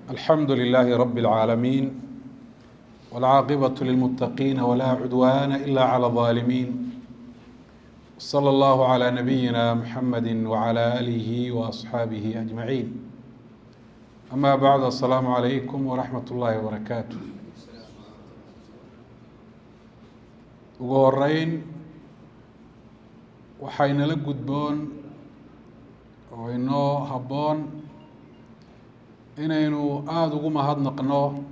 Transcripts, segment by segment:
الحمد لله رب العالمين، والعاقبة للمتقين، ولا عدوان إلا على الظالمين. صلى الله على نبينا محمد وعلى آله وأصحابه أجمعين. أما بعد، السلام عليكم ورحمة الله وبركاته. Ugu horeyn, waxaynala gudboon oo inoo habboon inaynu aada ugu mahadnaqno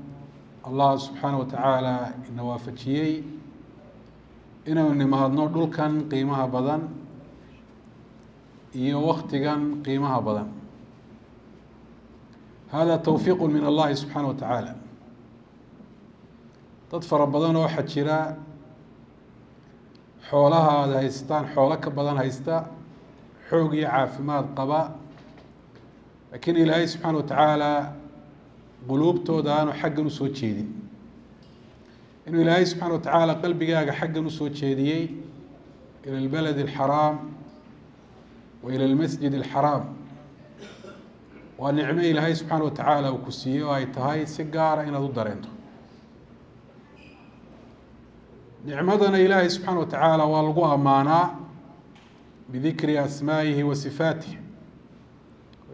Allah subxaana wa tacaala ina waafajiyey inaynu nimaadno dhulkan qiimaha badan iyo waktigan qiimaha badan. Hada tawfiiq min Allahi subxaana wa tacaala. Dad fara badan oo waxaa jira xoolaha aada haystaan xoolo ka badan haysta, xoog iyo caafimaad qaba, laakiin Ilaahay subxaana wa tacaala quluubtooda aanu xaggan usoo jeedin. Inuu Ilaahay subxaana wa tacaala qalbigaaga xaggan usoo jeediyey, ila albalad alxaraam wa ila almasjid alxaraam, waa nicmo Ilaahay subxaana wa tacaala uu ku siiyey oo ay tahay si gaara inaad u dareento nicmadana. Ilaahay subxaana wa tacaala waa lagu ammaanaa bidikri asmaa'ihi wa sifaatih.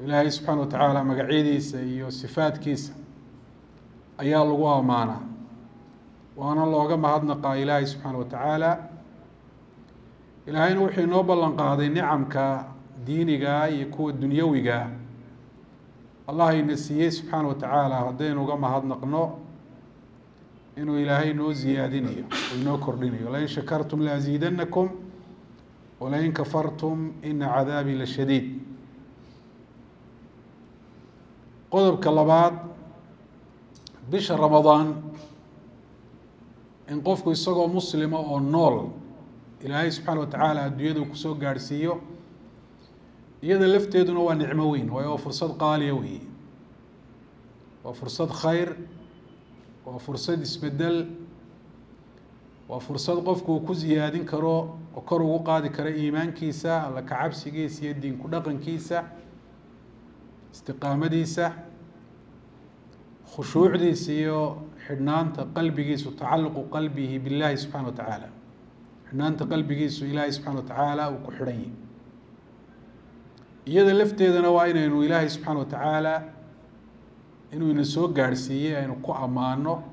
Ilaahay subxaana wa tacaala magacyadiisa iyo sifaatkiisa ayaa lagu ammaanaa, waana looga mahadnaqaa Ilaahay subxaana wa tacaala. Ilaahayna wuxuu inoo ballan qaaday nicamka diinigaa iyo kuwa dunyawigaa Allah ina siiyey subxaana wa tacaala, haddaynu uga mahadnaqno inuu Ilaahay inoo ziyaadinayo oo inoo kordhinayo. Lain shakartum laaziidanakum walain kafartum ina cadaabii la shadiid. Qodobka labaad, bisha Ramadaan in qofku isagoo muslima oo nool Ilaahay subxaana wa tacaala adduunyada uu kusoo gaadhsiiyo, iyada lafteeduna waa nicmo weyn, waayo waa fursad qaaliya weeye, waa fursad khayr, waa fursad isbedel, waa fursad qofku uu ku ziyaadin karo oo kor ugu qaadi karo iimaankiisa, Alla kacabsigiisa iyo diin ku dhaqankiisa, istiqaamadiisa, khushuucdiisa iyo xidhnaanta qalbigiisu, tacalluqu qalbihi billahi subxana wa tacaala, xidhnaanta qalbigiisu Ilaahay subxana wa tacaala uu ku xidhan yahy. Iyada lafteedana waa inaynu Ilaahay subxaana wa tacaala inuu ina soo gaadhsiiyey aynu ku ammaano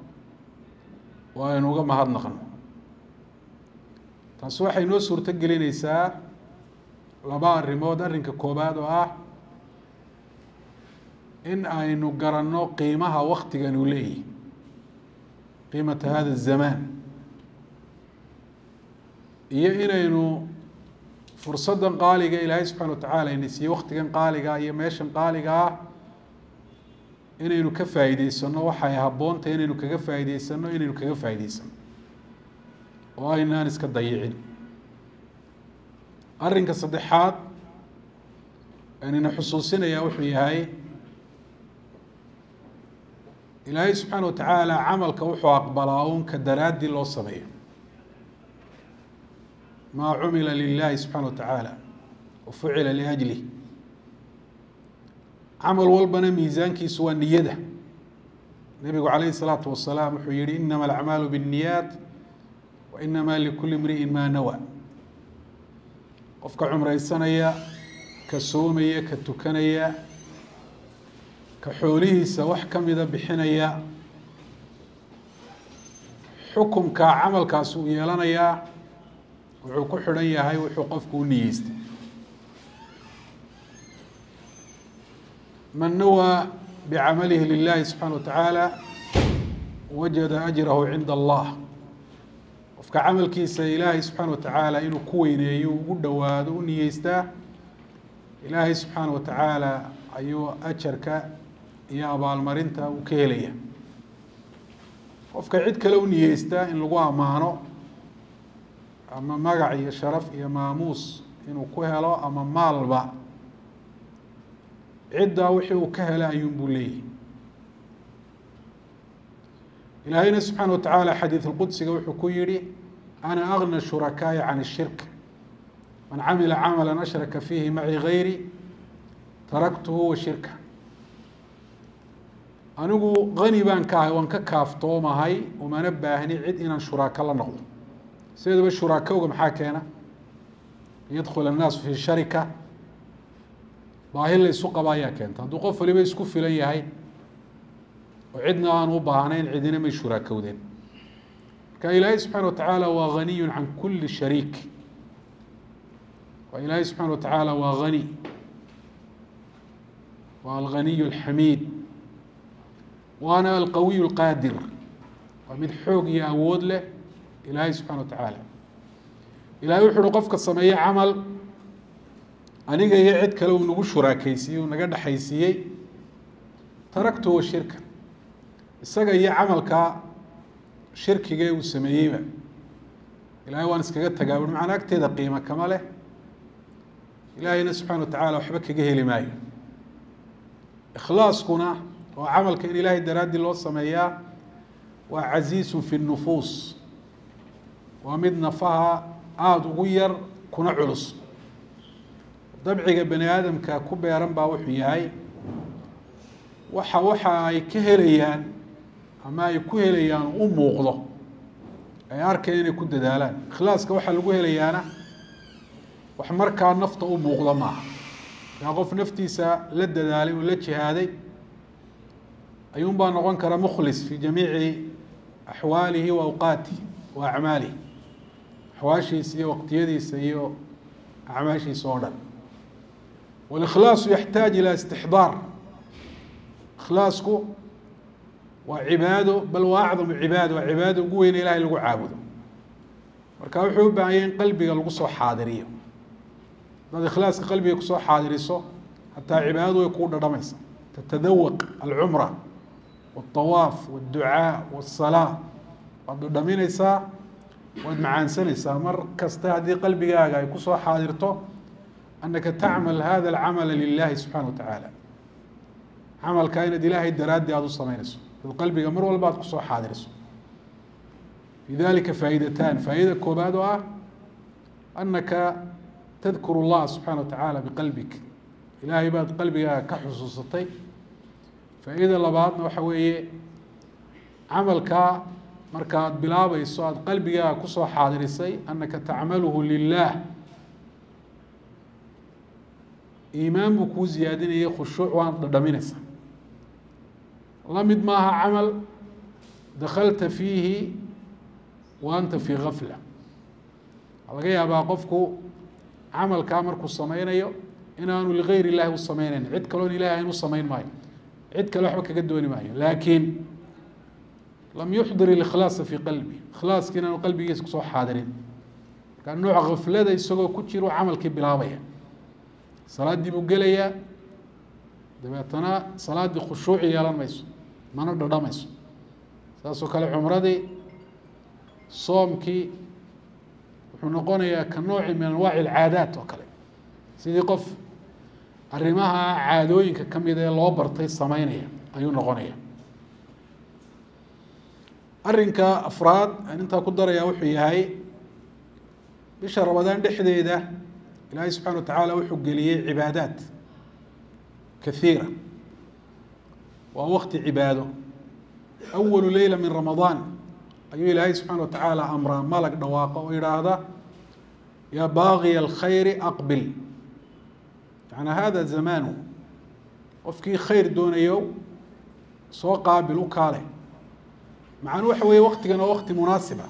oo aynu uga mahadnaqno. Taasi waxay noo suurto gelinaysaa laba arrimood. Arrinka koobaad oo ah in aynu garanno qiimaha waktigan uu leeyahy, qiimata hada الzamaan, iyo inaynu fursaddan qaaliga Ilaahay subxana wa tacaala ina siiyey, waktigan qaaliga iyo meeshan qaaliga ah, inaynu ka faa'iideysano. Waxay habboontahay inaynu kaga faa'iideysano, inaynu kaga faa'iideysano oo aynaan iska dayicin. Arrinka saddexaad aynina xusuusinayaa wuxuu yahay, Ilaahay subxaana wa tacaala camalka wuxuu aqbalaa uun ka daraaddii loo sameeyo, maa cumila lilahi subxaana wa tacaala wa fucila liajlih. Camal walbana miisaankiisu waa niyada. Nebigu calayhi الsalaatu wasalaam wuxuu yihi: inama alacmaalu biاnniyaat wa inama likuli imri'in maa nawa. Qofka cumraysanaya, ka soomaya, ka tukanaya, ka xoolihiisa wax kamida bixinaya, xukumka camalkaasi uu yeelanayaa wuxuu ku xidhan yahay wuxuu qofku u niyeystay. Man nawaa bicamalihi lilahi subxaana wa tacaala wajada ajrahu cinda Allah. Qofka camalkiisa Ilaahay subxaana wa tacaala inuu ku weyneeyo, ugu dhowaado u niyeystaa, Ilaahay subxaana wa tacaala ayuu ajarka iyo abaalmarinta uu ka helaya. Qofka cid kale u niyeystaa in lagu ammaano ama magac iyo sharaf iyo maamuus inuu ku helo ama maalba, ciddaa wixii uu ka helay ayuun buu leeyahy. Ilaahayna subxaana wa tacaala xadiid alqudsiga wuxuu ku yihi: ana agna shurakaa'i can ishirk, man camila camala ashraka fiihi maci gayri taraktuhu wa shirka. Anigu hani baan ka ahay, waan ka kaaftoomahay, umana baahni cid inaan shuraako la noqdo. Sideedaba shuraakowga maxaa keena? Yadkhul annaasu fi sharika, baahi la isu qaba ayaa keenta. Hadduu qof waliba isku filan yahay oo cidna aan u baahnayn, cidina may shuraakowdeen. Marka Ilaahay subxaana watacaala waa haniyun can kuli shariik. Waa Ilaahay subxaana watacaala waa hani, waa alghaniy alxamiid, waana alqawiy alqaadir, waa mid xoog iyo awood leh Ilaahay subxana watacaala. Ilahay wuxu uhi qofka sameeye camal aniga iyo cid kale uu nagu shuraakeysiiyey, uu naga dhexaysiiyey, taraktuhu wa shirka, isaga iyo camalka shirkiga uu sameeyeyba Ilahay waan iskaga tagaa bui. Macnaa agteeda qiimo kama leh, Ilaahayna subxana watacaala waxba kaga heli maayo. Ikhlaaskuna oo camalka in Ilaahay daraaddii loo sameeyaa waa casiisun fi nnufuus, waa mid nafaha aada ugu yar kuna culus. Dabciga bani aadamka ku beeran baa wuxuu yahay waxa ay ka helayaan ama ay ku helayaan u muuqdo, ay arkayaan inay ku dadaalaan. Ikhlaaska waxaa lagu helayaana wax markaa nafta u muuqdo maaha. Yaa qof naftiisa la dadaalay oo la jihaaday ayuun baa noqon kara mukhlis fi jamiici axwaalihi wa awqaatihi wa acmaalihi, axwaashiisa iyo waqtiyadiisa iyo acmaashiisa oo dhan. Walikhlaasu yaxtaaj ilaa istixdaar. Ikhlaasku waa cibaado, bal waa acdamu cibaado, waa cibaadada ugu weyne Ilahay lagu caabudo. Marka wuxuu u baahan yahy in qalbiga lagu soo xaadiriyo. Haddaad ikhlaaska qalbiga kusoo xaadiriso, hataa cibaadadu way kuu dhadhamaysa. Tatadawaq alcumra waltawaaf walducaa walsalaa, waad dhadhaminaysaa, waad macaansanaysaa mar kasta haddii qalbigaaga ay kusoo xaadirto anaka tacmal hada alcamala lilahi subxana wa tacaala, camalkaa inaad Ilaahay daraaddii aada u sameynayso, ad qalbiga mar walba aad kusoo xaadiriso. Fi dalika faa'idataan. Faa'idada koobaad oo ah anaka tadkuru اllaha subxaana wa tacaala biqalbik, Ilaahay baad qalbigaaga ka xusuusatay. Faa'iidada labaadna waxa weeye camalkaa marka aad bilaabayso aada qalbigaaga kusoo xaadirisay anaka tacmaluhu lilah, iimaan buu kuu ziyaadinayay, khushuuc waana dhadhaminaysaa. La mid maaha camal dakhalta fiihi wa anta fii gafla. Waxaa laga yaabaa qofku camalkaa markuu sameynayo inaanu ligayr illahi u sameynayn, cid kaloon Ilahay ayn u sameyn maayo, cid kale waxba kaga dooni maayo, laakiin lam yuxdir ilikhlaasa fii qalbi, ikhlaaski inaanu qalbigiisa kusoo xaadirin. Markaa nooc gaflada isagoo ku jiro camalkii bilaabaya, salaaddii buu gelayaa, dabeetana salaaddii khushuuci yeelan mayso, mana dhadhamayso. Saasoo kale cumradii, soomkii wuxuu noqonayaa ka nooci min anwaaci alcaadaat oo kale, sidii qof arrimaha caadooyinka ka mid ee loo bartay sameynaya ayuu noqonaya. Arrinka afraad aan intaa ku darayaa wuxuu yahay bisha Ramadaan dhexdeeda Ilaahay subxana wa tacaala wuxuu geliyey cibaadaat kathiira. Waa waqti cibaado. Awalu leyla min Ramadaan ayuu Ilaahay subxaana wa tacaala amraa malag dhawaaqo oo yidhaahda: yaa baagiya alkhayri aqbil, yaعni hada zamaanu, qofkii khayr doonayo soo qaabil, u kaale. Macnuu waxa weeye waqtigan waa waqti munaasiba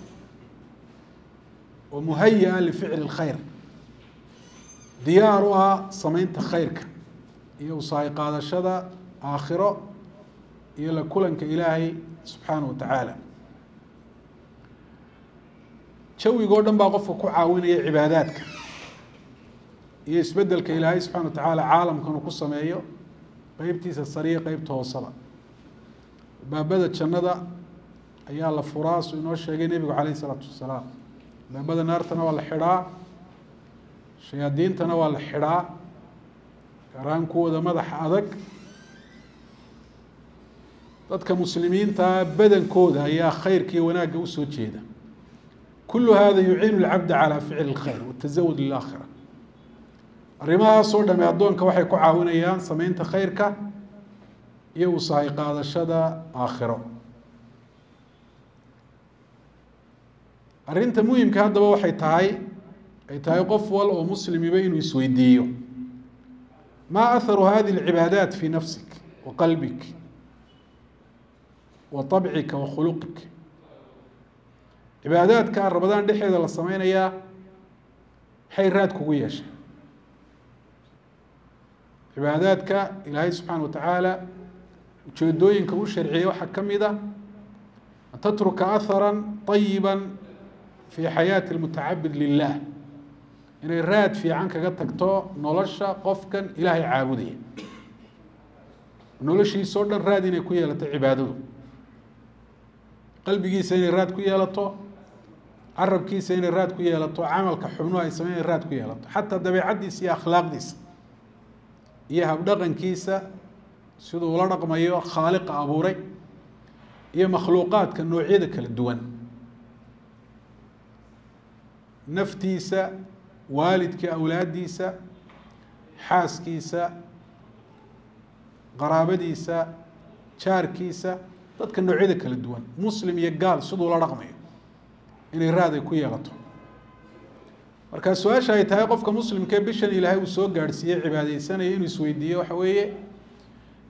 oo muhaya-a lificli اlkhayr, diyaar u ah sameynta khayrka iyo usahay qaadashada aakhiro iyo la kulanka Ilaahay subxaanaه wa tacaala. Jawiga o dhan baa qofka ku caawinaya cibaadaadka iyo isbedelka Ilaahay subxana wa tacaala caalamkan uu ku sameeyo, qeybtiisa sariya, qeybta hoosaba. Baabada jannada ayaa la furaa, suu inoo sheegay Nebigu calayh isalaatu wasalaam. Baabada naartana waa la xidhaa, shayaadiintana waa la xidhaa, gaar ahaan kuwooda madaxa adag. Dadka muslimiinta badankooda ayaa khayrka iyo wanaagga usoo jeeda. Kulu hada yuciinu alcabda calى ficli اlkhayr watasawud lilaakhira. Arrimahaasoo dhame addoonka waxay ku caawinayaan sameynta khayrka. Iyo u sahay qaadashada aakhiro. Arrinta muhimka haddaba waxay tahay ay tahay qof wal oo muslimiba inuu isweydiiyo: ما أثر هذه العبادات في نفسك وقلبك وطبعك وخلقك؟ Cibaadaadka Ramadaan dhexeeda la sameynayaa maxay raad kugu yeeshay? Cibaadaadka Ilaahay subxaana wa tacaala ujeedooyinka u sharciyey waxaa ka mid a أن تترك أثرا طيبا في حياة المتعبد لله, inay raad fiican kaga tagto nolosha qofkan Ilaahay caabudaya, noloshiisa o dhan raad inay ku yeelato cibaadadu, qalbigiisa inay raad ku yeelato, carabkiisa inay raad ku yeelato, camalka xubnuhu ay sameyn raad ku yeelato, xataa dabeecaddiisa iyo akhlaaqdiisa iyo habdhaqankiisa, siduu ula dhaqmayo khaaliqa abuuray iyo makhluuqaadka noocyada kala duwan, naftiisa, waalidka, awlaaddiisa, xaaskiisa, qaraabadiisa, jaarkiisa, dadka noocyada kala duwan, muslim iyo gaal, siduu la dhaqmayo inay raad ay ku yeelato. Marka su-aasha ay tahay qofka muslimkee bishan Ilaahay uu soo gaadhsiiyey cibaadeysanaya inuu isweydiiyo waxa weeye: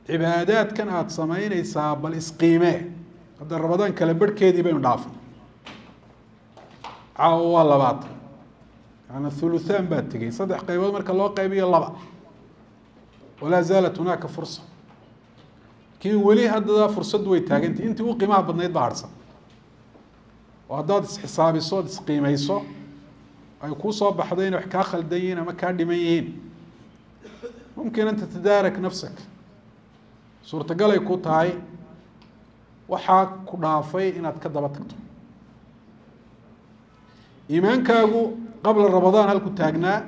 cibaadaadkan aada samaynaysaa bal isqiimee. Hadda Ramadaan kala barhkeedii baynu dhaafnay, caawa waa 20, yaani thuluthaan baa tegey, saddex qaybood marka loo qaybiyo laba. ولا زالت هناك فرصة, laakiin weli haddada fursaddu way taagantay, intii u qiimaha badnayd baa harsan. Oo haddaad isxisaabiso ood isqiimeyso, ay kuu soo baxdo inay wax kaa khaldan yihiin ama kaa dhiman yihiin, ممكن أن تتدارك نفسك. Suurtagal ay ku tahay waxaa ku dhaafay inaad ka daba tagto. Iimaankaagu qabla Ramadaan halku taagnaa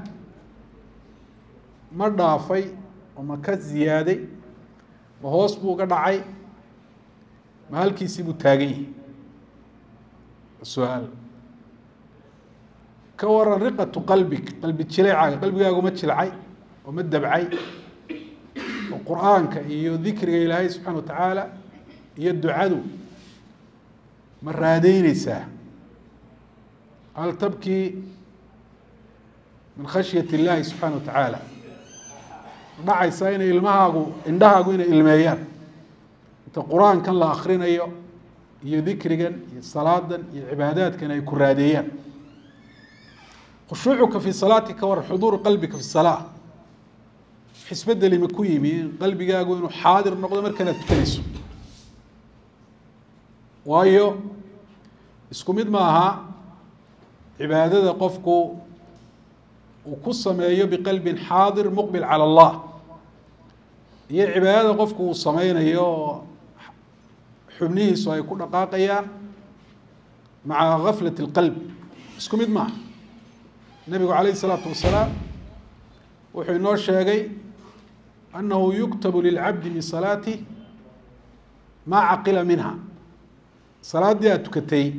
ma dhaafay oo ma ka ziyaaday, ma hoos buu uga dhacay, ma halkiisii buu taagan yahay? Su-aal. Ka waran رقة قلبك, qalbi jileecaaga? Qalbigaagu ma jilcay oo ma dabcay, oo Qur-aanka iyo dikriga Ilaahay subxaana wa tacaala iyo ducadu ma raadeyneysaa? هل تبكي من خشية الله سبحانه وتعالى؟ Dhacaysaa inay ilmahaagu, indhahaagu inay ilmeeyaan inta Qur-aankan la akrinayo iyo dikrigan iyo salaadan iyo cibaadaadkan ay ku raadeeyaan? خشوعك في صلاتك, ka waran حضور قلبك في الصلاة? Xisbedeli ma ku yimi in qalbigaagu inuu xaadir noqdo markanaad tukanayso? Waayo isku mid ma aha cibaadada qofku uu ku sameeyo بقلب حاضر مقبل على الله iyo cibaadada qofku uu sameynayo oo xubnihiisu ay ku dhaqaaqayaan مع غفلة القلب. Isku mid maaha. Nebigu calayh الsalaatu wasalaam wuxuu inoo sheegay أنه يكتب للعبد من صلاته ما عقل منها. Salaaddii aad tukatay,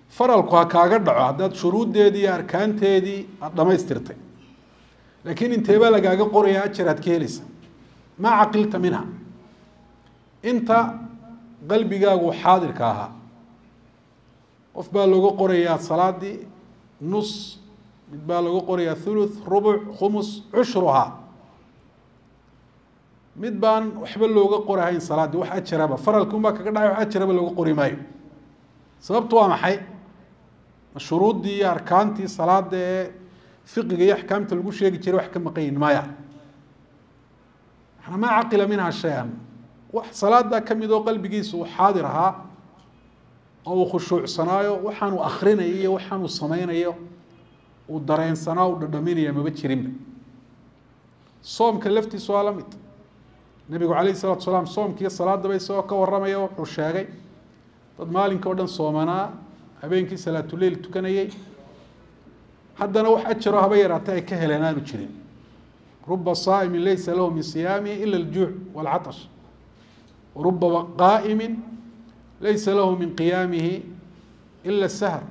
faralku ha kaaga dhaco haddaad shuruuddeedii iyo arkaanteedii aada dhamaystirtay, laakiin inteebaa lagaaga qoraya ajar aad ka helaysa? ما عقلت منها, inta qalbigaagu xaadirka ahaa. Qof baa looga qorayaa salaadii nus, mid baa looga qorayaa thuluth, rubuc, khumus, cushruhaa. Mid baan waxba looga qorahayn salaaddii, wax ajaraba, faralkii un baa kaga dhacay, wax ajaraba looga qori maayo. Sababtu waa maxay? Shuruuddii iyo arkaantii salaada ee fiqiga iyo axkaamta lagu sheegi jiray wax ka maqan yihin maya. Manaa ما عقل منها شيئا, wax salaadaa kamid oo qalbigiisa uu xaadir ahaa oo uu khushuucsanaayo, waxaanuu akrinayo iyo waxaanuu sameynayo uu dareensanaa, uu dhadhaminaya, maba jirinba. Soomka laftiisu waa la mid. Nebigu calayh isalatu salaam soomka iyo salaadaba isagoo ka warramaya wuxuu sheegay dad maalinka o dhan soomanaa, habeenkii salaatuleyl tukanayey, haddana wax ajaro haba yaraatay ay ka heleen aanu jirin. رب صائم ليس له من صيامه إلا الجوع والعطش ورب قائم ليس له من قيامه إلا السهر.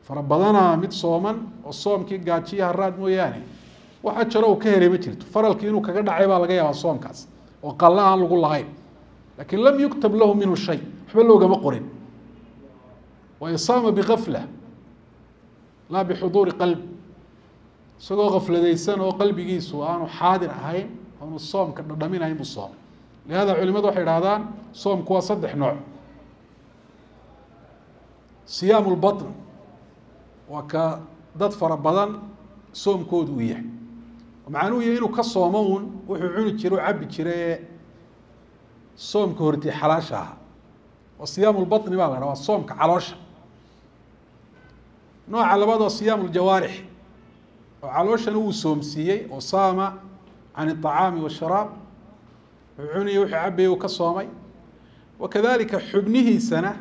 Fara badanaa mid sooman oo soomkii gaajiya haraad mooyaane wax ajaro uu ka helay ma jirto. Faralkii inuu kaga dhacay baa laga yaabaa soomkaas. oo qalla aan lagu lahayn, lakin lam yuktab lahu minhu shay, waxba loogama qorin. Waayo saama bigafla laa bixuduuri qalb, isagoo gafladaysan oo qalbigiisu aanu xaadir ahayn, aanu soomka dhadhaminahayn buu soomay. Lihada culimadu waxay idhahdaan soomku waa saddex nooc. Siyaamu lbatn waa ka dad fara badan soomkoodu uu yahay, macnuhu yahay inuu ka soomo uun wuxuu cuni jiray o cabi jiray ee soomka hortii xalaasha ahaa. Waa siyaamu lbatni baa la dhaha, waa soomka caloosha. Nooca labaad waa siyaamu ljawaarix, oo calooshana wuu soomsiiyey oo saama can الطacaami washaraab, wuxuu cunayay wuxuu cabayay uu ka soomay. Wakadalika xubnihiisana,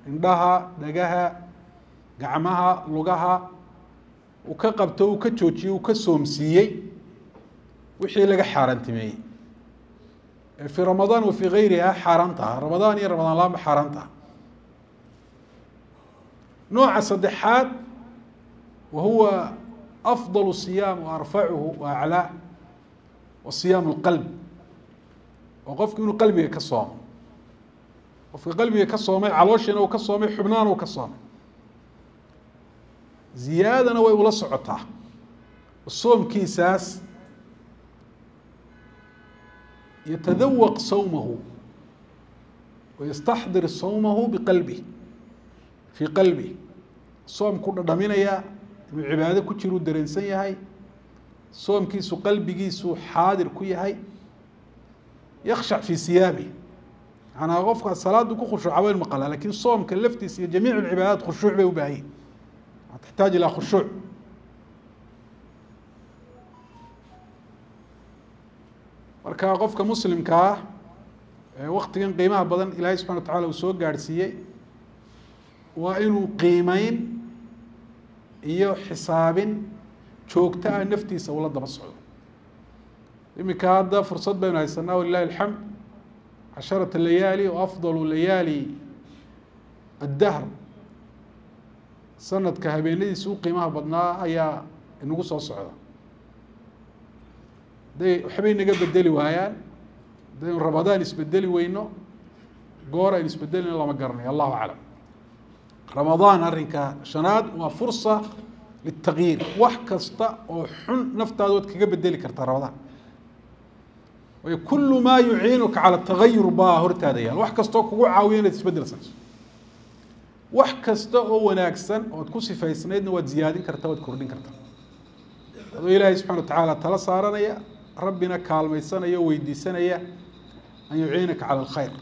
indhaha, dhagaha, gacmaha, lugaha, uu ka qabto, uu ka joojiyey, uu ka soomsiiyey wixii laga xaaraantimeeyey fii ramadaan wa fii gayriha xaaraan taha, ramadaan iyo ramadaan laanba xaaraan taha. Nooca saddexaad wa huwa afضal siyaam wa arfacuhu wa aclaa, wa siyaam اlqalb, oo qofku inuu qalbiga ka soomo. Qofka qalbiga ka soomay, calooshiina uu ka soomay, xubnaana uu ka soomay, ziyaadana way ula socotaa soomkiisaas. Yatadawaq sawmahu wayastaxdir sawmahu biqalbih, fii qalbih, soomku dhadhaminaya inuu cibaado ku jiruu dareensan yahay, soomkiisu qalbigiisu xaadir ku yahay. Yakshac fii siyaamih, macnaa qofka salaadu ku khushuuca waynu maqalaa, lakin soomka laftiisa iyo jamiic alcibaadaat khushuuc bay u baahan yihin, taxtaaj ilaa khushuuc. Marka qofka muslimka ah ee waktigan qiimaha badan ilaahay subxana wa tacala uu soo gaadhsiiyey waa inuu qiimeyn iyo xisaabin joogto ah naftiisa ula daba socdo. Iminka hadda fursad baynu haysanaa, walilahi alxamd, casharata layaali oo afdalu layaali addahr, sanadka habeenadiisa u qiimaha badnaa ayaa inagu soo socda. Haday waxbay naga bedeli waayaan, haddaynu ramadaan isbedeli weyno, goor aynu isbedelina lama garanayo, allahu aclam. Ramadaan arrinka shanaad waa fursa litagyiir, wax kasta oo xun naftaada waad kaga bedeli kartaa ramadaan. Waayo kulu maa yuciinuka cala tagayur baa hortaada yaal, wax kastoo kugu caawiya inaad isbedel sameyso, wax kasta oo wanaagsan ood ku sifaysnaydna waad ziyaadin kartaa, waad kordhin kartaa, adoo ilaahay subxana wa tacaala tala saaranaya, rabbina kaalmaysanaya o weydiisanaya an yuciinaka cala alkhayr,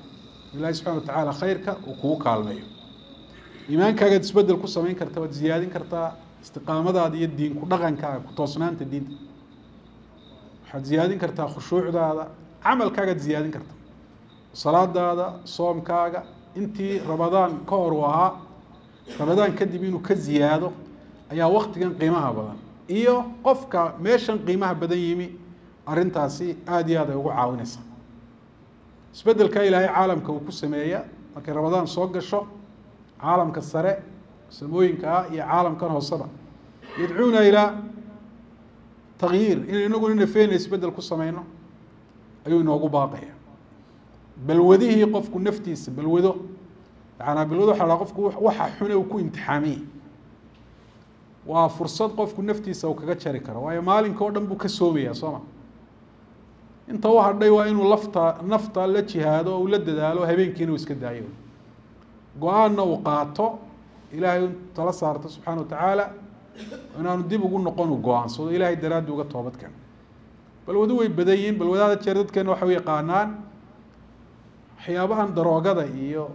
ilahay subxana wa tacaala khayrka uu kugu kaalmeeyo. Iimaankaagaad isbedel ku samayn kartaa, waad ziyaadin kartaa istiqaamadaada iyo diin ku dhaqankaaga, ku toosnaanta diinta waxaad ziyaadin kartaa, khushuucdaada, camalkaagaad ziyaadin kartaa, salaadaada, soomkaaga. Intii ramadaan ka hor uu ahaa, ramadaan kadib inuu ka ziyaado ayaa waktigan qiimaha badan iyo qofka meeshan qiimaha badan yimi arrintaasi aada iyo aad ay ugu caawinaysaa. Isbedelka ilaahay caalamka uu ku sameeya markay ramadaan soo gasho, caalamka sare samooyinka ah iyo caalamkan hooseba, yadcuuna ilaa takyiir, in inaguna nafeena isbedel ku sameyno ayuu inoogu baaqaya. Balwadihii qofku naftiisa balwado, yacanaa balwado waxa la haha qofku waxa xune uu ku imtixaamiyey, waa fursad qofku naftiisa uu kaga jari karo, waayo maalinka oo dhan buu ka soomayaa, soo ma? Inta u hadhay waa inuu lafta nafta la jihaado oo uu la dadaalo, habeenkiina uu iska daayo, go-aanna uu qaato, ilaahay tala saarto subxaana wa tacaala, inaanu dib ugu noqon, uu go-aansado, ilahay daraaddi uga toobad keeno. Balwadu way badan yihiin. Balwadaada jeer dadkeena waxay u yaqaanaan waxyaabahan daroogada iyo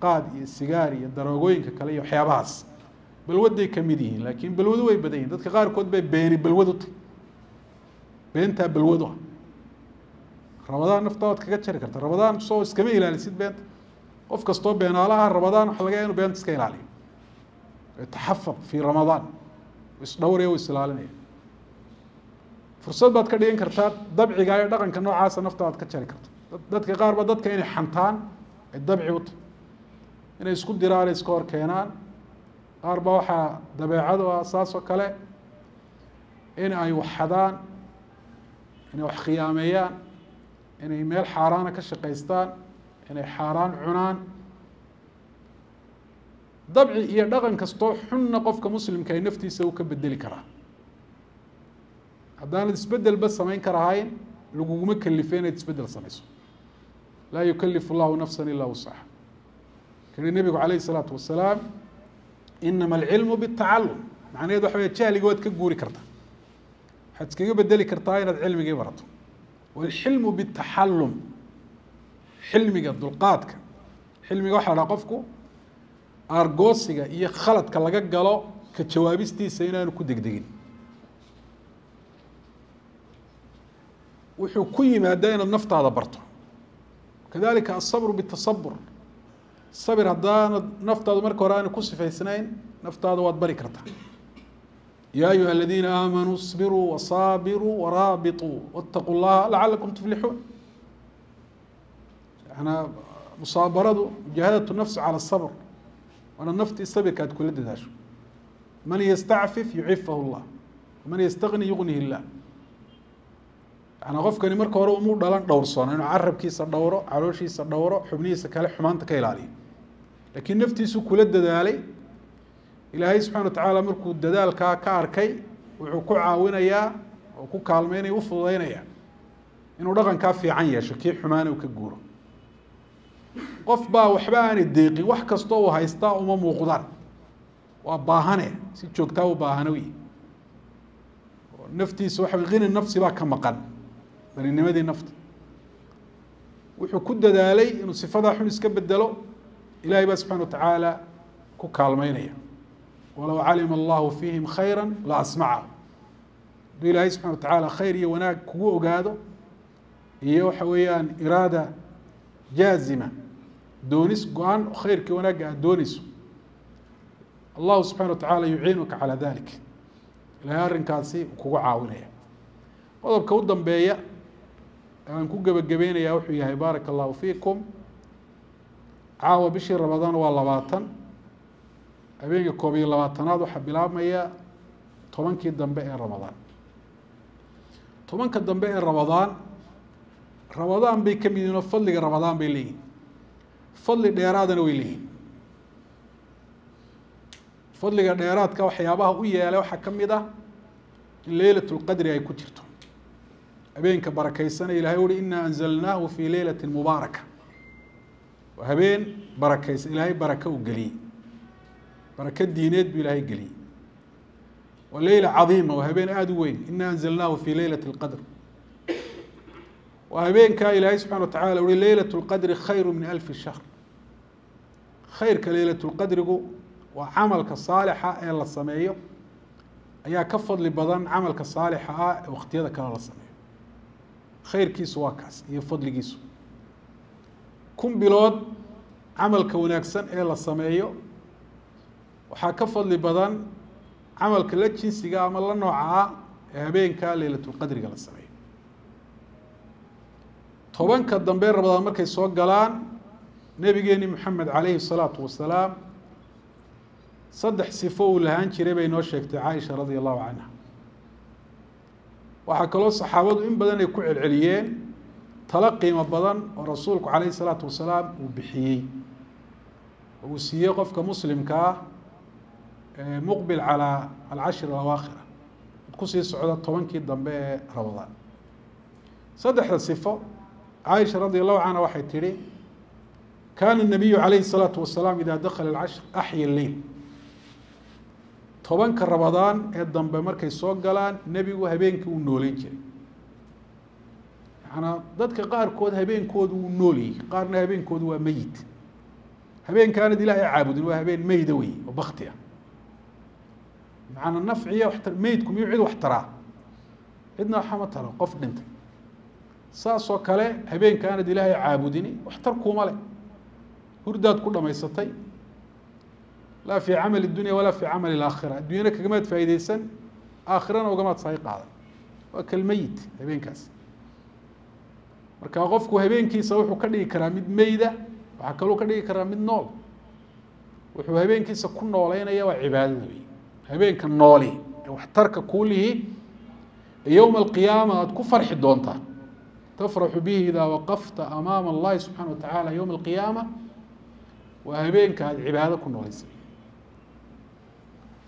qaad iyo sigaar iyo daroogooyinka kale iyo waxyaabahaas balwaday kamid yihiin, laakiin balwadu way badan yihin. Dadka qaarkood bay beeni balwad u tahy, beentaa balwadu ah. Ramadaan naftaa waad kaga jari karta, ramadaan soo iskama ilaalisid beenta. Qof kastoo beenaalaha ramadaan waxa laga ya inu beenta iska ilaaliyo, yataxafad fi ramadaan, isdhowraya, u isilaalinaya. Fursad baad ka dhigan kartaa dabciga iyo dhaqanka noocaasa nafta aad ka jari karta. Dadka qaar ba dadka inay xantaan ay dabci u tahy, inay isku diraan, ay iska hor keenaan. Qaar ba waxaa dabeecadu ah saas oo kale in ay wax xadaan, inay wax khiyaameeyaan. Inay meel xaaraana ka shaqaystaan, inay xaaraan cunaan. Dabci iyo dhaqan kastoo xunna qofka muslimka ay naftiisa uu ka bedeli karaa. Haddaanad isbedelba samayn karahayn, laguguma kalife inaad isbedel samayso. Laa yukalifu llahu nafsa ilaa wusaxa. Kani nebigu calayhi isalaatu wasalaam, inama alcilmu bitacalum. Macnaheed waxa wey, jahliga waad ka guuri kartaa, waxaad iskaga bedeli kartaa inaad cilmigii barato. Walxilmu bitaxalum, xilmiga dulqaadka. Xilmiga waxa la dhaha qofku aargoosiga iyo khaladka laga galo ka jawaabistiisa inaanu ku degdegin. Wuxuu ku yimaadaa inaad naftaada barto. Kadalika asabru bitasabur, sabir haddaanad naftaadu marka hore aana ku sifaysnayn, naftaada waad bari kartaa. Ya ayuha aladiina aamanuu اصbiruu wasaabiruu waraabituu wاtaquu llaha lacalakum tuflixuun. Yanaa musaabaradu mujaahadatu nafs cala asabr, waana naftii sabirka aad kula dadaasho. Man yastacfif yucifahu llah, waman yastagni yugnihi illah. Yanaa qofkani marka hore umuu dhalan dhowrsoona inuu carabkiisa dhowro, calooshiisa dhowro, xubnihiisa kale xumaanta ka ilaaliyo, laakiin naftiisu kula dadaalay. Ilaahay subxana wa tacaala markuu dadaalkaa ka arkay, wuxuu ku caawinayaa oo ku kaalmeynaya, u fududeynaya inuu dhaqankaa fiican yeesho, kii xumaana uu ka guuro. Qof baa waxba aanay deeqin, wax kastoo uu haystaa uma muuqdaan, waa baahane, si joogtaa u baahano wey. Naftiisa waxa qini nafsi baa ka maqan, daninimadii nafta. Wuxuu ku dadaalay inuu sifadaa xun iska bedelo, ilahay baa subxana wa tacaala ku kaalmeynaya. Walow calima allahu fiihim khayra la asmacahu. Hadduu ilaahay subxana wa tacaala khayr iyo wanaag kugu ogaado, iyo waxa weeyaan iraada jaazima, doonis go-an khayrkii wanaagga aada dooneyso, allahu subxana wa tacaala yuciinuka calaa dalik, ilahay arrinkaasi kugu caawinaya. Qodobka u dambeeya aan ku gebagabeynaya wuxuu yahay, baaraka allahu fiikum, caawa bishii Ramadaan waa 20, habeenka 21aad waxaa bilaabmaya 10kii dambe ee Ramadaan. 10ka dambe ee Ramadaan, Ramadaan bay ka mid yihin oo fadliga Ramadaan bay leeyihin, fadli dheeraadana way leeyihin. Fadliga dheeraadka waxyaabaha u yeelay waxaa ka mid ah in leylat lqadri ay ku jirto, habeenka barakeysanaya. Ilahay uri inaa anzalnaahu fii leylati mubaaraka, waa habeen barakeysan, ilaahay baraka u geliyey, barako diineed buu ilaahay geliyey. Waa leyla cadiima, waa habeen aada u weyn. Ina anzalnaahu fii leylati اlqadr, waa habeenkaa ilaahay subxana wa tacala uri leylat اlqadri khayru min alfi shahr. Khayrka leylatulqadrigu waa camalka saalixa ee la sameeyo ayaa ka fadli badan camalka saalixa ah ee waqtiyada kale la sameeyo. Khayrkiisu waa kaas iyo fadligiisu. 1000 bilood camalka wanaagsan ee la sameeyo waxaa ka fadli badan camalka la jinsiga ama la nooca ah ee habeenka leylatulqadriga la sameeyo. 10ka dambe Ramadaan markay soo galaan, nabigeeni Maxamed calayhi الsalaatu wasalaam saddex sifo uu lahaan jiray bay noo sheegtay Caaisha radia allahu canha. Waxaa kaloo saxaabadu in badan ay ku celceliyeen talo qiimo badan oo rasuulku calayhi الsalaatu wasalaam uu bixiyey oo uu siiyey qofka muslimka ah ee muqbil calaa alcashir alawaakhira, kusii socda 10kii dambe ee Ramadaan. Saddexda sifo, Caaisha radia allahu canha waxay tidhi: kaana الnabiyu calayhi الsalaatu wasalaam ida dakala alcashr axya leyl. 10ka Ramadaan ee dambe markay soo galaan, nebigu habeenkii uu nooleyn jiray. Macanaa dadka qaarkood habeenkoodu wuu nooliyey, qaarna habeenkoodu waa meyit. Habeenkaanad ilaahay caabudin waa habeen meyda wey oo bakti ah. Macanaa nafciya waxtar, meydku miyuu cid wax taraa? Cidna waxa ma taro qof dhintay. Saasoo kale habeenkaanad ilaahay caabudini waxtar kuuma leh, hurdaad ku dhamaysatay, laa fi camali dunya walaa fi camali alaakhira. Addunyana kagamaad faa'iideysan, aakhirana ugamaad sahay qaadan, waa kalmeyit habeenkaas. Marka qofku habeenkiisa wuxuu ka dhigi karaa mid meyda, waxaa kaluu ka dhigi karaa mid nool. Wuxuu habeenkiisa ku nooleynaya waa cibaadada wey. Habeenka nooli ee waxtarka kuu lihi ee yowma alqiyaama aada ku farxi doontaa. Tafraxu bihi idaa waqafta amaama Allahi subxaana wa tacaala yowma alqiyaama, waa habeenka aada cibaado ku noolaysay.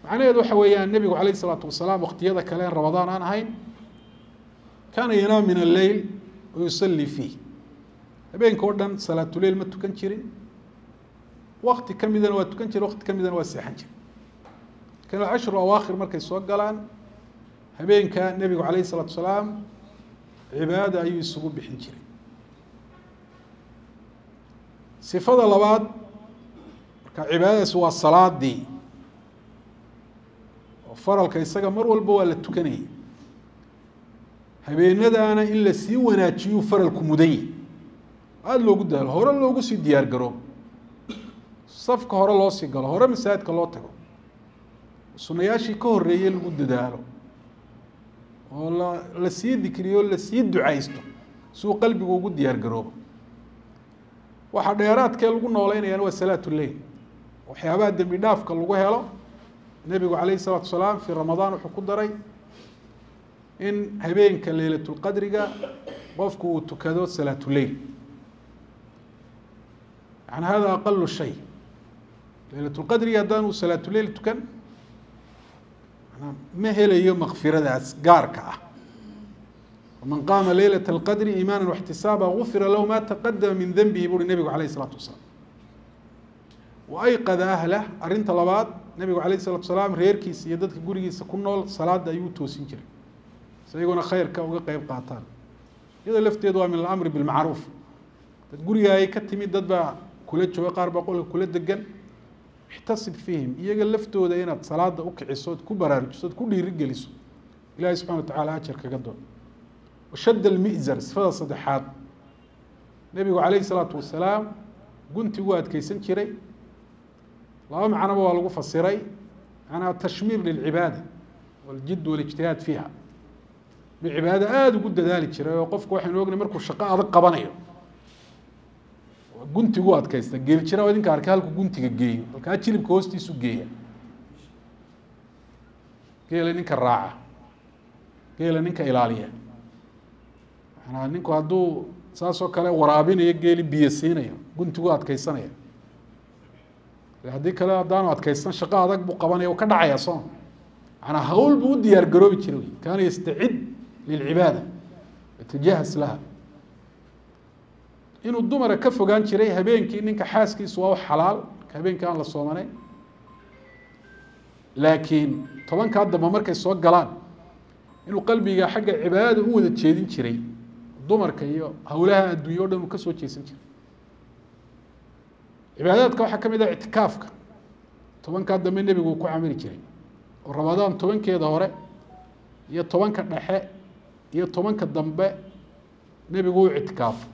Macnaheedu waxa weeyaan nebigu calayh isalaatu wasalaam waqtiyada kale en Ramadaan aan ahayn kaana yanaam min alleyl wa yusalli fiih, habeenka oo dhan salaatuleyl ma tukan jirin, wakti kamidana waa tukan jire, wakti kamidana waa seexan jire. Lakin alcashru awaakhir markay soo galaan habeenka nebigu calayh isalaatu wasalaam cibaada ayuu isugu bixin jiray. Sifada labaad marka cibaadadaasi waa salaadii oo faralka isaga mar walba waa la tukanayay, habeenadaana in lasii wanaajiyuu faralku mudan yahy, aada loogu dadaalo, hore loogu sii diyaar garoobo, safka hore loo sii galo, hore masaajidka loo tago, sunayaashii ka horeeyey lagu dadaalo oo lasii dikriyo, lasii ducaysto si uu qalbigu ugu diyaar garoobo. Waxaa dheeraadkee lagu nooleynayana waa salaatu leyl, waxyaabaha dembi dhaafka lagu helo. Nebigu calayhi salaatu wasalaam fii Ramadaan wuxuu ku daray in habeenka leylatulqadriga qofku uu tukado salaatuleyl, yani hada aqalu shay. Leylatulqadriga haddaanu salaatuleyl tukan ma helayo makfiradaas gaarka ah. Waman qaama leylata alqadri iimaana waxtisaaba gufira lahu ma taqadama min denbihi, buuri nebigu calayh isalaatu wasalaam. Wa ayqada ahlah. Arrinta labaad, nebigu calayh isalatu wasalaam reerkiisa iyo dadka gurigiisa ku nool salaada ayuu toosin jiray si iyaguna khayrka uga qeyb qaataan. Iyadoo lafteedu waa min alamri bilmacruuf. Dad guriga ay ka timid, dad baa kula jooga, qaar baa qolka kula degan, ixtasib fiihim, iyaga laftooda inaad salaada u kiciso ood ku baraarujiso ood ku dhiirigeliso, ilahi subxana wa tacala ajar kaga doon. Washadda almizar. Sifada saddexaad, nebigu calayhi salaatu wasalaam guntigu adkeysan jiray. Laba macnoba waa lagu fasiray, macnaha tashmiir lilcibaada waljid walijtihaad fiiha, inuu cibaadada aada ugu dadaali jiray. Oo qofku waxaynu ognay markuu shaqo adag qabanayo guntigu adkaysta. Geeljira waa idinka arkay halku guntiga geeyo, halkaa jilibka hoostiisu geeya. Geela ninka raaca, geela ninka ilaaliya, manaa ninku hadduu saas oo kale waraabinayo geeli, biyo siinayo, guntigu adkeysanaya. Haddii kale haddaanu adkeysan shaqo adag buu qabanaya, u ka dhacaya sooma. Manaa hawl buu u diyaar garoobi jiray wey, kaana yastacid lilcibaada yatajahas laha. Inuu dumara ka fogaan jiray habeenkii, ninka xaaskiisu waa u xalaal marka habeenkii aan la soomanayn, laakiin tobankaa dambe markay soo galaan inuu qalbiga xagga cibaadada u wada jeedin jiray, dumarka iyo hawlaha adduunye o dhan uu kasoo jeesan jiray. Cibaadaadka waxaa kamid ah ictikaafka, tobankaa dambe nebigu uu ku camili jiray, oo Ramadaan tobankeeda hore iyo tobanka dhexe iyo tobanka dambe nebigu u ictikaafo,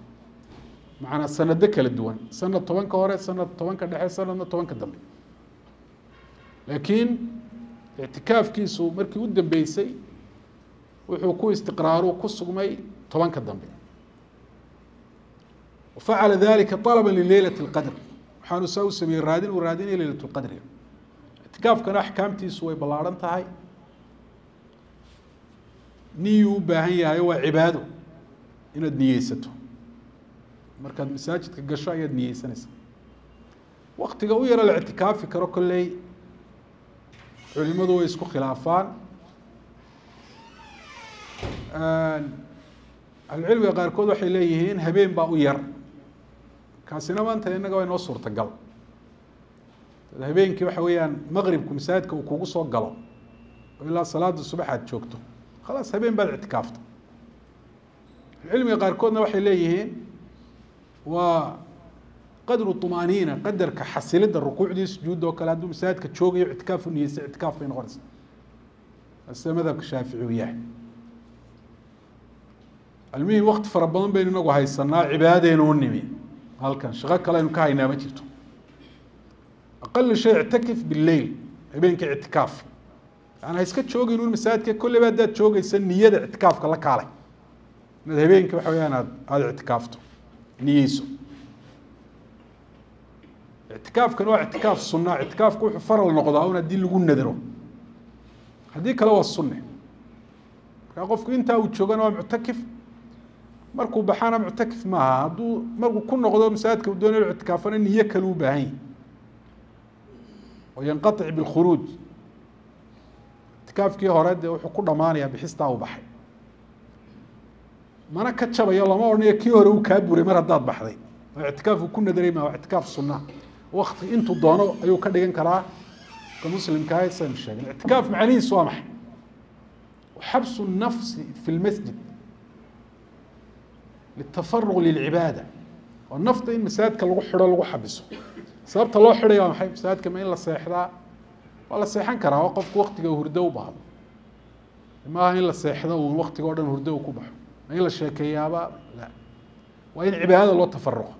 macanaa sanado kala duwan, sanad tobanka hore, sanad tobanka dhexe, sanadna tobanka dambe. Laakiin ictikaafkiisu markii u dambeysay wuxuu ku istiqraaru ku sugmay tobanka dambe. Wafacala dalika طalaba lileylati اlqadr, waxaanu saa u sameeyey raadin uu raadinaya leylat lqadriga. Ictikaafkana axkaamtiisu way ballaarhan tahay, niyuu u baahan yahay, waa cibaado inaad niyeysato. Markaad masaajidka gasho ayaad niyeysanaysaa. Waktiga u yaro la ictikaafi karo kolley culimadu way isku khilaafaan. Ahlucilmiga qaarkood waxay leeyihiin habeen baa u yar, kaasina maanta innaga waa inoo suurtagal. Habeenkii waxa weeyaan maqribku masaajidka uu kugu soo galo oo ilaa salaada subax aad joogto, khalaas habeen baad ictikaafta. Ahlucilmiga qaarkoodna waxay leeyihiin waa qadru طumaaniina, qadarka xasilida rukuucdii sujuudda oo kale, hadduu masaajidka joogayo ictikaaf u niyeystay ictikaaf bay noqonaysaa, sida madhabka Shaafici uu yahay. Almuhim wakti fara badan baynu inagu haysanaa, cibaadaynu u nimi halkan, shaqo kale aynu ka haynaa ma jirto. Aqal shay ictakif bileyl, habeenka ictikaaf, yani ha iska joogin un masaajidka, kolleyba haddaad joogeysa niyada ictikaafka la kaalay, inaad habeenka waxa weyaan aada ictikaafto niyeyso. Ictikaafkan waa ictikaaf sunna. Ictikaafku wuxuu faral noqdaa un haddii lagu nadaro, haddii kale waa sunne. Markaa qofku intaa uu joogana waa muctakif, Markuu baxana muctakif maaha. Hadduu markuu ku noqdo masaajidka uu doonayo ictikaafana niyo kale u baahan yahy oo yanqatic bilkhuruuj. Ictikaafkii hore dee wuxuu ku dhamaanayaa bixistaa uu baxay, mana ka jabayo, lama odhanayo kii hore uu kaa buray mar haddaad baxday. Oo ictikaafku ku nadaray maa, waa ictikaaf sunna, wakti intuu doono ayuu ka dhigan karaa ka muslimkaa. Saynu sheegin ictikaaf macnihiisu waa maxay? Xabsu nafsi fi lmasjid litafaruq lilcibaada, oo nafta in masaajidka lagu xidho, lagu xabiso. Sababta loo xidhaya waa maxay? Masaajidka ma in la seexdaa? Waa la seexan karaa oo qofku waktiga hurdo u baahdo, maaha in la seexdo uun waktiga o dhan hurdo uu ku baxo. Ma in la sheekeeyaaba? La, waa in cibaadada loo tafaruqo.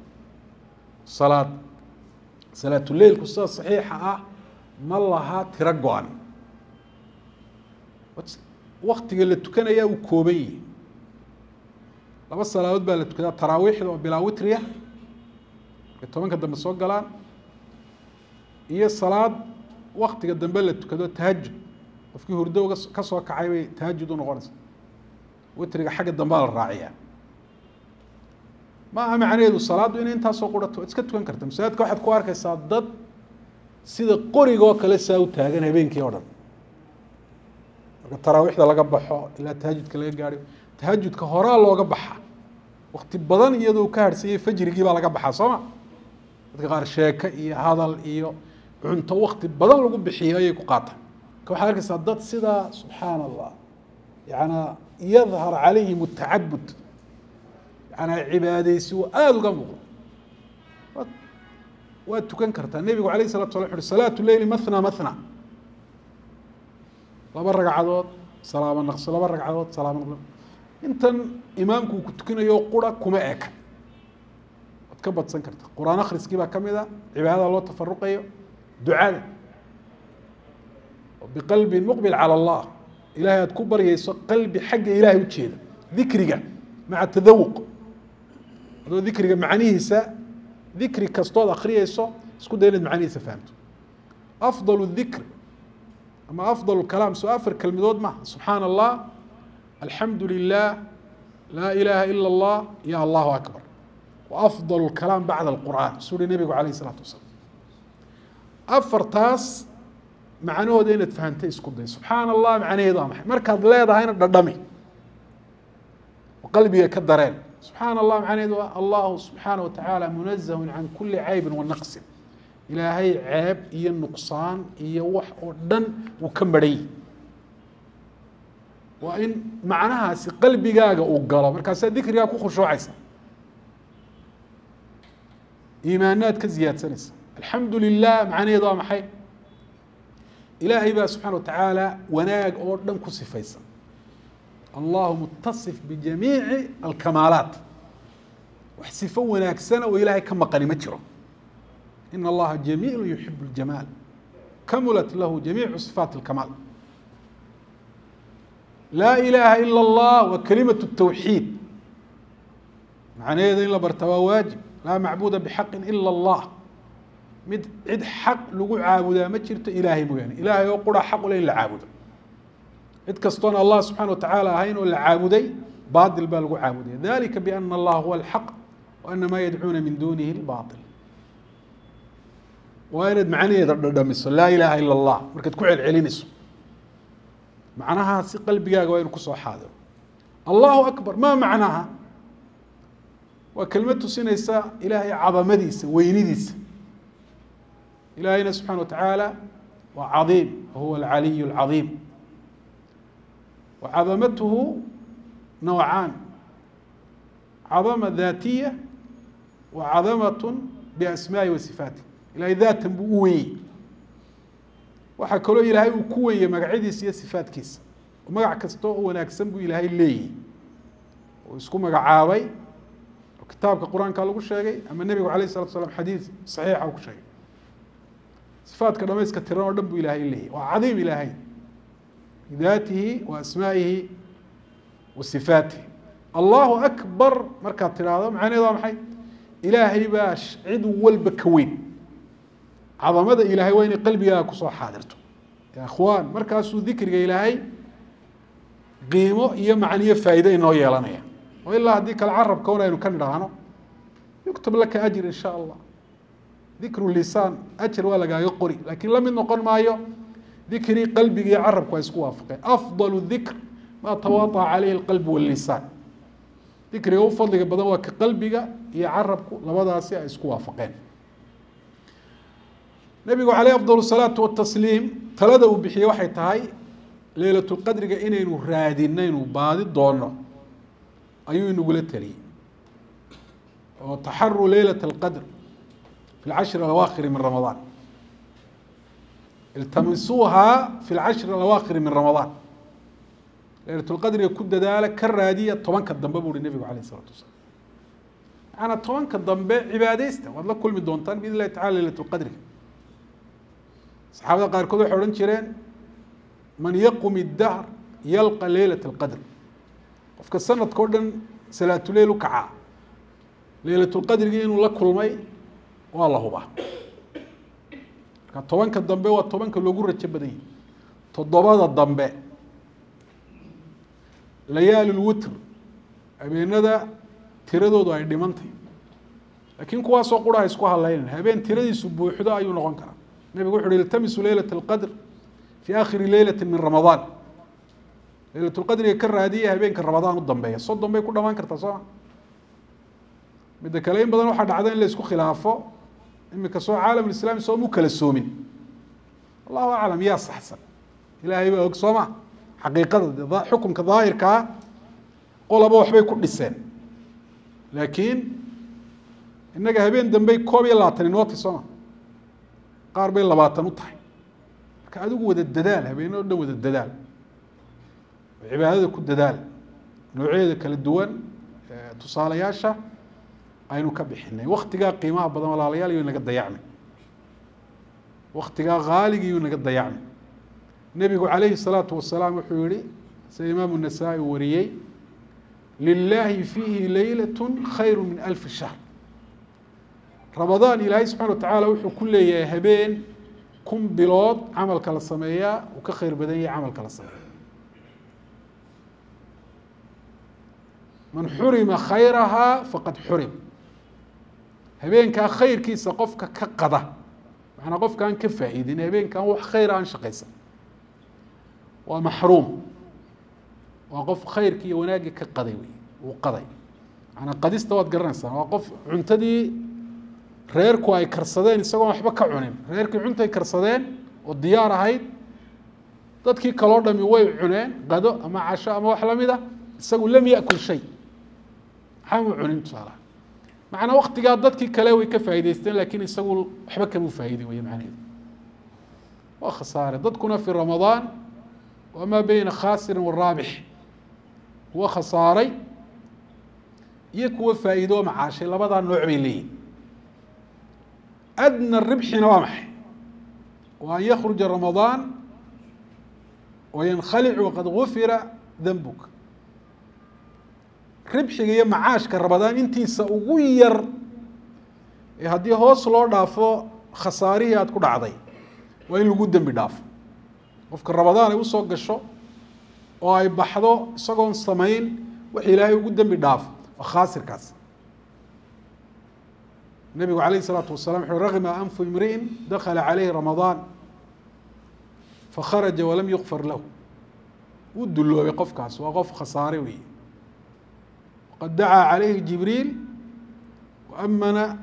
Salaad salaatuleilku sida saxiixa ah ma laha tiro go-an, waktiga la tukanaya uu kooban yihi. Laba salaadood baa la tukadaa, taraawiixda oo bilaa witriya markay 10ka dambe soo galaan, iyo salaad waktiga dambe la tukado, tahajud. Qofkii hurdo uga ka soo kacay bay tahajud u noqonaysa, witriga xagga dambea la raaciyaa. Ma aha macnaheedu salaaddu inay intaasoo qurato, waad iska tukan karta. Masaajidka waxaad ku arkaysaa dad sida qoriga oo kale saa u taagan habeenkii oo dhan, marka taraawiixda laga baxo ilaa tahajudka laga gaadho. Tahajudka horaa looga baxa, wakti badan iyadoo ka harhsanyay fajrigii baa laga baxaa, soo ma? Dadka qaar sheeke iyo hadal iyo cunto wakti badan lagu bixiyo ayay ku qaataan. Marka waxaad arkaysaa dad sidaa, subxaana allah, yaana yadhar calayhim atacabud, yaana cibaadeysi uu aada uga muuqdo. Waad tukan kartaa. Nebigu alayh salatu sala wuxu uhi salaatu leyli mathna mathna, laba ragcadood salaamo naqso, laba ragcadood salaamo naqso. Intan imaamku uu ku tukanayo qura kuma eka, waad ka badsan karta. Qur-aan akhriskii baa kamid a cibaadada loo tafaruqayo, ducada biqalbin muqbil cala allah, ilahay aad ku baryayso qalbi xagga ilahay ujeeda, dikriga maca tadawuq, adoo dikriga macnihiisa, dikri kastood akriyayso isku day inaad macnihiisa fahamto. Afdal dikr ama afdal kalaam soo afar kelmadood maha: subxaana allah, alxamdu lilah, laa ilaha ila allah iyo allahu akbar. Wa afdal kalaam bacda alqur'aan, suu uhi nebigu alayh isalaatu wasalaam. Afartaas macnahooda inaad fahamtay isku day. Subxaana allah macnaheedu waa maxay? Markaad leedahayna dhadhami oo qalbiga ka dareen. Subxaana allah macnaheedu waa allahu subxaana wa tacaala munazahun can kuli caybin wa naqsin, ilaahay ceeb iyo nuqsaan iyo wax oo dhan wuu ka maran yihi. Waa in macnahaasi qalbigaaga uu galo, markaasaa dikrigaa ku khushuucaysa, iimaanaad ka ziyaadsanaysa. Alxamdu lilah macnaheedu waa maxay? Ilaahay baa subxana wa tacaala wanaag oo dhan ku sifaysan, allahu mutasif bijamiici alkamaalaat, wax sifo wanaagsana oo ilaahay ka maqani ma jiro. In allaha jamiilu yuxib اljamaal, kamulat lahu jamiicu sifaat اlkamaal. Laa ilaaha ila اllah waa kalimat الtawxiid, macnaheeda in la barta waa waajib. Laa macbuda bxaqi ila اllah, mid cid xaq lagu caabudaa ma jirto ilaahay mooyaane. Ilaahay oo qura xaq ule in la caabudo, cid kastoon allah subxana wa tacaala ahayn oo la caabuday baatil baa lagu caabudaya. Dalika biana allaha huwa alxaq wa ana maa yadcuuna min dunihi lbail. Waa inaad macnaheeda dhadhamiso laa ilaha ila allah markaad ku celcelinayso, macnahaasi qalbigaaga waa inu kusoo xaadiro. Allahu akbar ma macnaha? Waa kelmad tusinaysa ilaahay cadamadiisa, weynidiisa. Ilaahayna subxana wa tacaala waa cadiim, wahuwa alcaliy alcadiim. Wa cadamatuhu nawcaan: cadama daatiya wa cadamat biasmaa'i wa sifaatih. Ilahay daatan buu u wenyey, waxaa kaloo ilaahay uu ku wenyey magacyadiisa iyo sifaatkiisa. Magac kasta oo wanaagsan buu ilaahay leeyahy oo isku magacaabay, oo kitaabka qur-aanka lagu sheegay ama nebigu alayh isalatu slam xadiid saxiixa uu ku sheegay. Sifaadka dhamayska tiran oo dhan buu ilaahay leeyahy. Waa cadiim ilaahay bidaatihi wa asmaa'ihi wa sifaatihi. Allahu akbar markaad tidhaahdo macnaheedu waa maxay? Ilaahay baa cid walba ka weyn. Cadamada ilaahay waa inay qalbigaaga kusoo xaadirto, ya akhwaan. Markaasuu dikriga ilaahay qiimo iyo macniyo faa'iide inoo yeelanaya. Oo ilaa haddii kale carabka un aynu ka nidhaahno, yuktab laka ajr in sha Allah. Dikru lisaan ajar waa lagaaga qori, laakiin la mid noqon maayo dikrii qalbiga iyo carabku ay isku waafaqeen. Afdalu dikr maa tawaataca caleyhi alqalbu wallisaan. Dikriga u fadliga badan waa ka qalbiga iyo carabku labadaasi ay isku waafaqeen. Nabigu caleyh afdal salaatu watasliim talada uu bixiyey waxay tahay leylatulqadriga inaynu raadinaynu baadi doono ayuu inagula taliyey, oo taxaru leylat alqadr fi lcashri alawaakhiri min ramadaan, iltamisuuhaa fi lcashri alawaakhiri min ramadaan. Leylatulqadriga ku dadaala, ka raadiya 10ka dambe buu uhi nebigu alayh isalatu wasalaam. Macanaa 10ka dambe cibaadeysta, waad la kulmi doontaan biidn illahi tacala leylatulqadriga. Saxaabada qaarkood waxay odhan jireen man yaqum iddahr yalqa leylat alqadr, qofka sanadka o dhan salaatuleyl u kacaa leylatulqadrigii inuu la kulmay waa la hubaa. Marka 10ka dambe waa 10ka loogu rajo badan yahi, 7da dambe, layaali lwitr, habeenada tiradoodu ay dhimantay, laakiin kuwaasoo qura ha isku halaynan, habeen tiradiisu buuxdo ayuu noqon karaa. Nabigu wuxu uhi iltamisuu leylat alqadr fi aakhiri leylati min ramadaan, leylatulqadriga ka raadiya habeenka ramadaan u dambeeya. 30 bay ku dhamaan kartaa, sooma? Midda kale, in badan waxaa dhacda in la isku khilaafo. Imika soo caalamulislami sooma u kala soomin? Allahu aclam yaa saxsan, ilaahay baa og, sooma? Xaqiiqada xukunka daahirkaa qolaba waxbay ku dhiseen, laakiin innaga habeen dambey 21 inootay, sooma? Qaar bay 20 u tahay. Marka adigu wada dadaal, habeene o dhan wada dadaal, oo cibaadada ku dadaal noocyadeeda kala duwan, tusaalayaasha aynu ka bixinay. Waktigaa qiimaha badan, walaalayaal, iyuu naga dayacmay, waktigaa haaligii yuu naga dayacmay. Nebigu calayhi الsalaatu wasalaam wuxuu yihi, sida imaamu Nasaa-i wariyey, lilaahi fiihi leylat khayru min 1000 shahr. Ramadaan Ilaahay subxana wa tacaala wuxuu ku leeyahay habeen 1000 bilood camalka la sameeyaa uu ka khayr badan yahay camalka la sameeya. Man xurima khayrahaa faqad xurim. Habeenkaa khayrkiisa qofka ka qada, macnaa qofka aan ka faa'iidin habeenkaan, wax khayra aan shaqaysan, waa maxruum, waa qof khayrkii iyo wanaaggii ka qaday wey. Uu qaday, macanaa qadista waad garanaysaa, waa qof cuntadii reerku ay karsadeen isagoon waxba ka cunin. Reerkii cuntay karsadeen oo diyaar ahayd, dadkii kaloo dhami way cuneen qado ama casho ama wax lamid a, isagu lam yakul shay, waxba mu cunin tusaalaha. Macnaa waktigaa dadkii kale way ka faa'idaysteen, lakin isagu waxba kama faa'iidin wey macnaheedu, waa khasaare. Dadkuna fi ramadaan wamaa beyna khaasirin waraabix, kuwa khasaaray iyo kuwa faa'iido macaashay, labadaa nooc bay leeyihin. Adna ribxina waa maxay? Wa an yakruja ramadaan wayankhalic waqad gufira danbuk. Ribxiga iyo macaashka ramadaan intiisa ugu yar ee haddii hoos loo dhaafo khasaarihii aad ku dhacday waa in lagu dembi dhaafo. Qofka ramadaan ay usoo gasho oo ay baxdo isagoon samayn wax Ilaahay ugu dembi dhaafo, waa khaasirkaas. Nabigu alayh الsalaatu wasalam wuxu ragma anfu imri'in dakala calayhi ramadaan fakharaja walam yukfar lahu. Wuu duloobay qofkaas, waa qof khasaare weeye. Waqad dacaa calayhi Jibriil waamana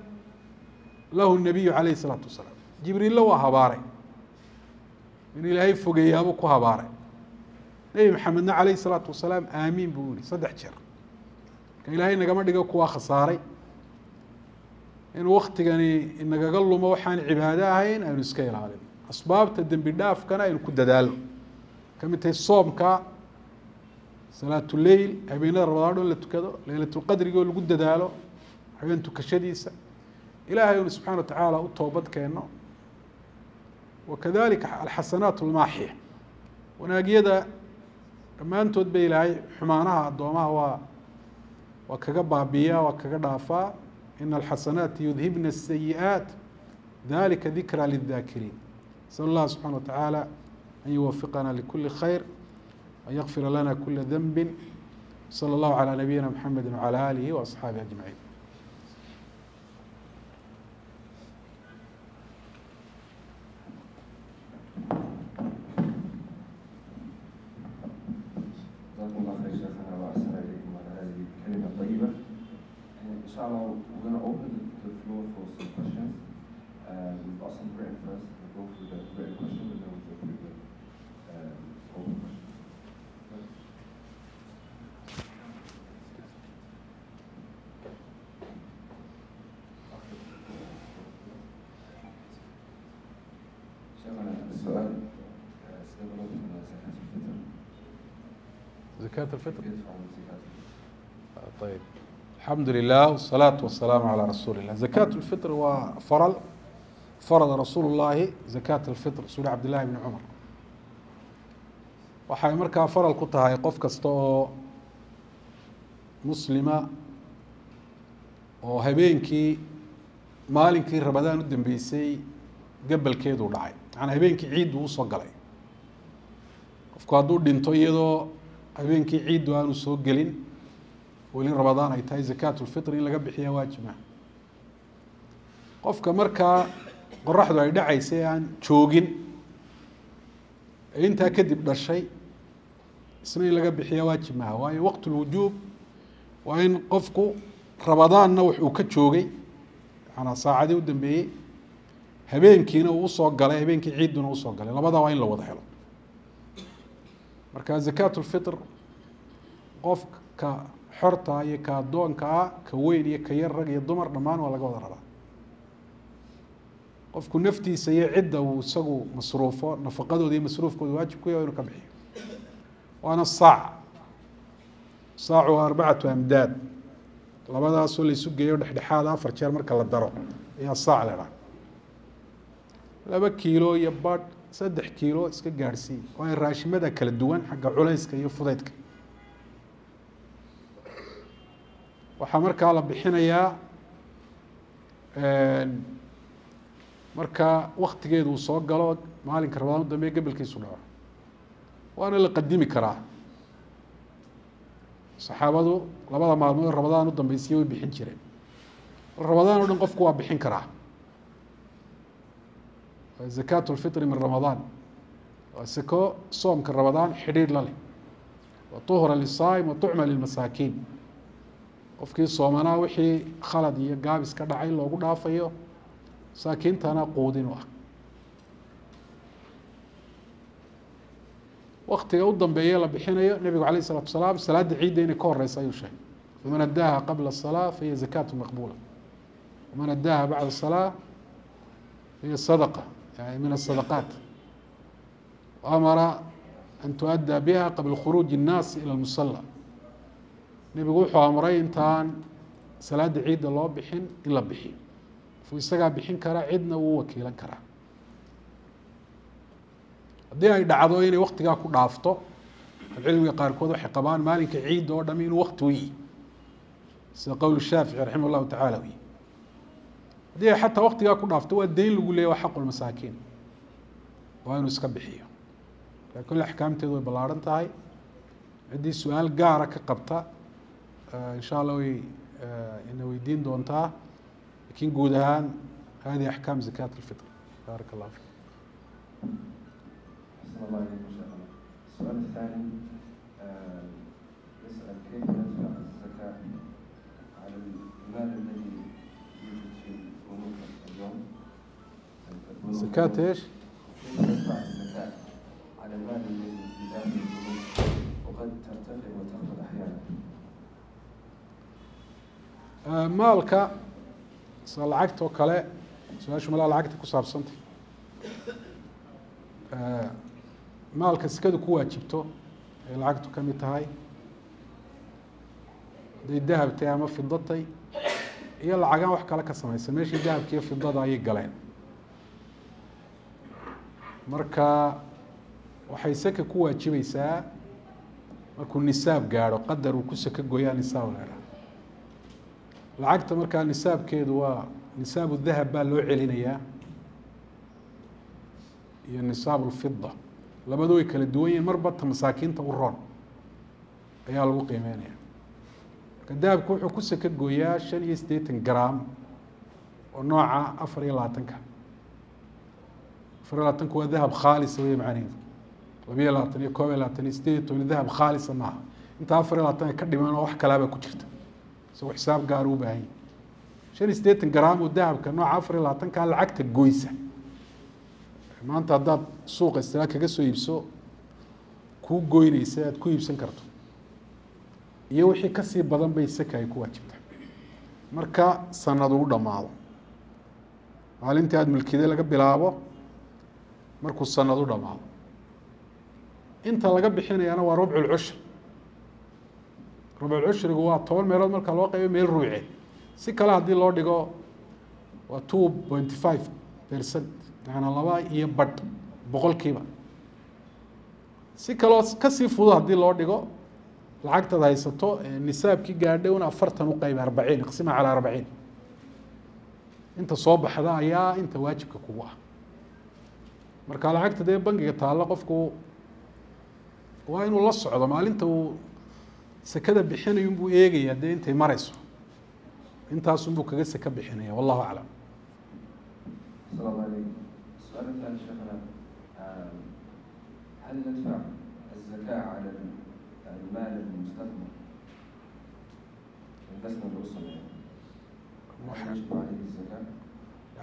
lahu الnabiyu alayh الsalaatu wasalaam. Jibriilla waa habaaray, in Ilaahay fogeeyaabuu ku habaaray. Nebi Maxamedna alayh الsalaatu wasalaam aamiin buu yihi 3 jeer. Marka Ilaahay nagama dhigo kuwaa khasaaray. In waktigani inagaga lumo waxaan cibaado ahayn aynu iska ilaalino, asbaabta dembi dhaafkana aynu ku dadaalno, kamid tahay soomka, salaatuleyl, habeenada ramadaan dhan la tukado, leylatulqadriga oo lagu dadaalo habeen tukashadiisa, Ilahay unu subxana wa tacaala u toobad keeno. Wakadalika alxasanaat almaaxiya, wanaagyada dhammaantood ba Ilaahay xumaanaha addoomaha waa kaga baabiyaa, waa kaga dhaafaa. Ina alxasanaati yudhibna asayi'aat dalika dikra lildaakiriin. Nasal allah subxana wa tacaala an yuwafiqana likuli khayr, an yakfira lana kula danbi. Salى اllahu calى nabiyina mxamedi wعalى alihi waasxaabihi ajmaciin. جزاكم الله خير شيخنا وأحسن إليكم على هذه الكلمة الطيبة. And inshallah, we're going to open the floor for some questions. We've got some written first. We'll go through the written questions and then we'll go through the open questions. شيخنا السؤال سيدنا زكاة الفطر. زكاة الفطر. كيف يدفعون زكاة الفطر؟ طيب، الحمد لله والصلاة والسلام على رsuuل الlah. زكاة الفطr waa faral farada rasuul الlahi زakاة الفطr suri cabd لlahi بn cmar. Waxay markaa faral ku tahay qof kasta oo muslima oo habeenkii maalinkii Ramadaan u dambeysay gabalkeedu dhacay, macanaa habeenkii ciiddu usoo galay. Qofku hadduu dhinto iyadoo habeenkii ciiddu aanu soo gelin, weli Ramadaan ay tahay, zakaat lfitr in laga bixiya waajib maha. Qofka markaa qoraxdu ay dhacaysay aan joogin ee intaa kadib dhashay, isna in laga bixiya waajib maha, waayo waqt lwujuub waa in qofku Ramadaanna wax uu ka joogay, maanaa saacadii u dambeeyey, habeenkiina uu usoo galay, habeenkii ciidduna usoo galay. Labadaa waa in la wada helo. Marka zakaat lfitr qofka xorta iyo ka addoonka ah, ka weyn iyo ka yar, rag iyo dumar, dhammaan waa laga wada rabaa. Qofku naftiisa iyo cidda uu isagu masruufo nafaqadooda iyo masruufkooda waajib ku yahay inuu ka bixiyo. Waana saac, saacu waa 4 amdaad, labadaasoo la isu geeyo dhexdhexaada 4 jeer marka la daro ayaa saac la idhaha. 2 kiilo iyo badh, 3 kiilo iska gaadhsii, waayo raashimada kala duwan xagga culayska iyo fudaydka. Waxaa markaa la bixinayaa marka waktigeedu uu soo galo, maalinka Ramadaan u dambeeya gabalkiisu dhaco. Waana la qadimi karaa. Saxaabadu labada maalmood Ramadaan u dambeysaya way bixin jireen. Ramadaan o dhan qofku waa bixin karaa. Zakaat lfitri min Ramadaan waa sako soomka Ramadaan xidhiidh la leh, wa tuhra lisaa'im wa tucma lilmasaakiin. Qofkii soomanaa wixii khalad iyo gaabis ka dhacay loogu dhaafayo, masaakiintana quudin u ah. Waktiga u dambeeye la bixinayo, nebigu alayh الsalatu wasalaam salaada ciidda inay ka horeysa ayuu sheegay. Faman addaaha qabla الsalaa fahiya zakaatu maqbula, waman addaaha bacda الsalaa fahiya sadaqa, yani min aلsadaqaat. Amara an tuaddaa biha qabla khuruuji الnaasi ilى اlmusala. Nebigu wuxuu amray intaan salaada ciidda loo bixin in la bixiyo. Qofku isagaa bixin karaa, cidna wuu wakiilan karaa. Haddii ay dhacdo inay waktigaa ku dhaafto, ahlucilmiga qaarkood waxay qabaan maalinka ciidda oo dhami inuu wakti u yihi, sida qowl Shaafici raximah llahu tacala u yihi. Haddii ay xataa waktigaa ku dhaafto, waa deyn lagu leeyay, waa xaqulmasaakiin, waa inuu iska bixiyo. Marka kolle axkaamteedu way ballaaran tahay. Ciddii su-aal gaara ka qabta insha allah way ina weydiin doontaa, lakin guud ahaan hadihi axkaam zakaat alfitr. Baaraka allahu fik. أحسن الله إليكم شيخنا. السؤال الثاني يسأل كيف ندفع الزكاة على المال الذي يوجد في البنوك اليوم؟ البنوك زكاة ايش؟ كيف ندفع الزكاة على المال الذي في داخل البنوك وقد ترتفع وتخفض أحيانا؟ Maalka sida lacagta oo kale, su-aashu malaa lacagta ku saabsantay. Maalka sikadu ku waajibto ay lacagtu ka mid tahay, hadday dahab tahay ama fidatay iyo lacagaan wax kale ka samaysan, meeshii dahabka iyo fidada ayay galeen. Marka waxay saka ku waajibaysaa markuu nisaab gaadho, qadar uu ku saka goyaa nisaab la idhaha. Lacagta markaa nisaabkeedu waa nisaabu dahab baa loo celinayaa iyo nisaab lfida, labadu way kala duwan yihin. Marba ta masaakiinta u roon ayaa lagu qiimeynaya. Marka dahabku wuxuu ku saka gooyaa 85 gram oo nooca 24-ka. 24-ku waa dahab khaalisa wey macnaheedu, 22 iyo 21 iyo 18 dahab khaalisa maaha. Inta 24-ka ka dhiman oo wax kalaabaa ku jirta, isagoo xisaab gaar u baahan yahay. 85 gram oo dahabka nooca 24-ka lacagta goysa maanta haddaad suuqa istilaa kaga soo iibso kuu goynaysa aad ku iibsan karto, iyo wixii kasii badan bay saka ay ku waajibtaa marka sanad uu dhamaado. Maalintii aada mulkiday laga bilaabo markuu sanad u dhamaado, inta laga bixinayana waa rubculcushr. Rubculcushrigu waa 10 meelood marka loo qaybo meel ruuceed. Si kale haddii loo dhigo waa 2.5%, macanaa 2.5%. Si kaloo kasii fudud haddii loo dhigo, lacagtaad haysato nisaabkii gaadhay una 40 u qayb, 40, iqsima calaa 40, inta soo baxda ayaa inta waajibka kugu ah. Marka lacagta dee bangiga taalla qofku waa inuu la socdo, maalinta uu sekada bixinayo unbuu eegayaa dee intay marayso, intaasunbuu kaga seka bixinaya. Wallahu aclam. السلام عليكم. السؤال الثاني شيخنا، هل ندفع الزكاة على المال المستثمر؟ investment الأسرة يعني هل يجب عليه الزكاة؟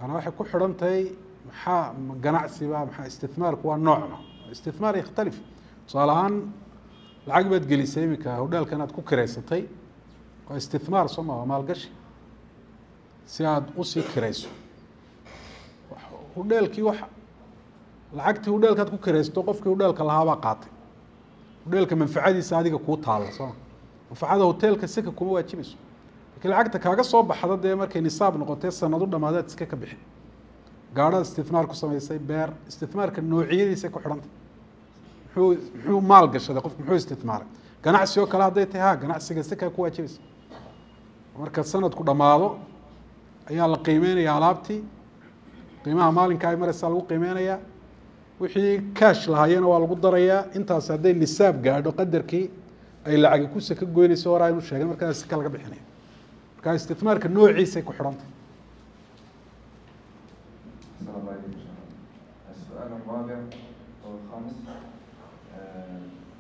Yani waxay ku xidhan tahay maxaa ganacsiba, maxaa istithmaarku waa noocma. Istithmaar yakhtalif. Tusaale ahaan lacag baad gelisay iminka hodheelkan aad ku kireysatay, waa istithmaar soo ma, waa maalgashi si aad usii kireyso hudheelkii. Wax lacagtii hudheelkaad ku kireysato qofkii hudheelka lahaabaa qaatay hudheelka, manfacadiisa adiga kuu taalla sooma. Manfacada hoteelka sika kuma waajibayso, lakiin lacagta kaaga soo baxda dee markay nisaab noqotee sanad u dhamaadaad iska ka bixin. Gaadhada istithmaar ku samaysay, beer, istithmaarka noociyadiisay ku xidhantay. Muxuu maal gashaday qofku, muxuu istithmaaray? Ganacsi oo kale hadday tahay, ha, ganacsiga sikaa ku waajibaysa. Marka sanadku dhammaado ayaa la qiimeynaya alaabtii, qiimaha maalinka ay mareysaa lagu qiimeynayaa, wixii kaash lahaayena waa lagu darayaa. Intaas hadday nisaab gaadho, qadarkii ay lacagi ku saka goynayso hore aynu sheegay, markaa sika laga bixinaya. Marka istithmaarka noociisay ku xidhantay. السلام عليكم شيخنا. السؤال الرابع أو الخامس،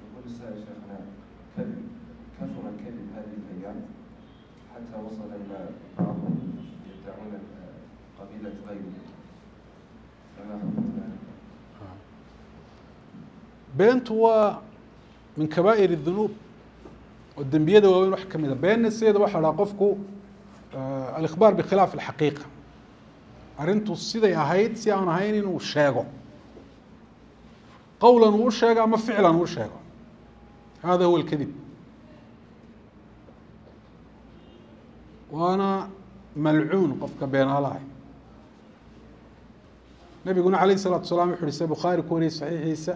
يقول السائل شيخنا: كذب، كثر الكذب هذه الأيام حتى وصل إلى بعضهم يدعون قبيلة غيره، فما حكم ذلك؟ Beentu waa min kabaa'ir الdunuub oo dembiyada waaweyn wax kamid a. Beenna sideeda waxaa dhaha qofku alikhbaar bikhilaaf alxaqiiqa, arrintu siday ahayd si aan ahayn inuu sheego, qowlan uu sheego ama ficlan uu sheego, hada huwa alkadib, waana malcuun qofka beenaalaha. Nabiguna alayh الsalatu wasalaam wuxu uhi, se Bukhaari ku wariyey saxiixiisa: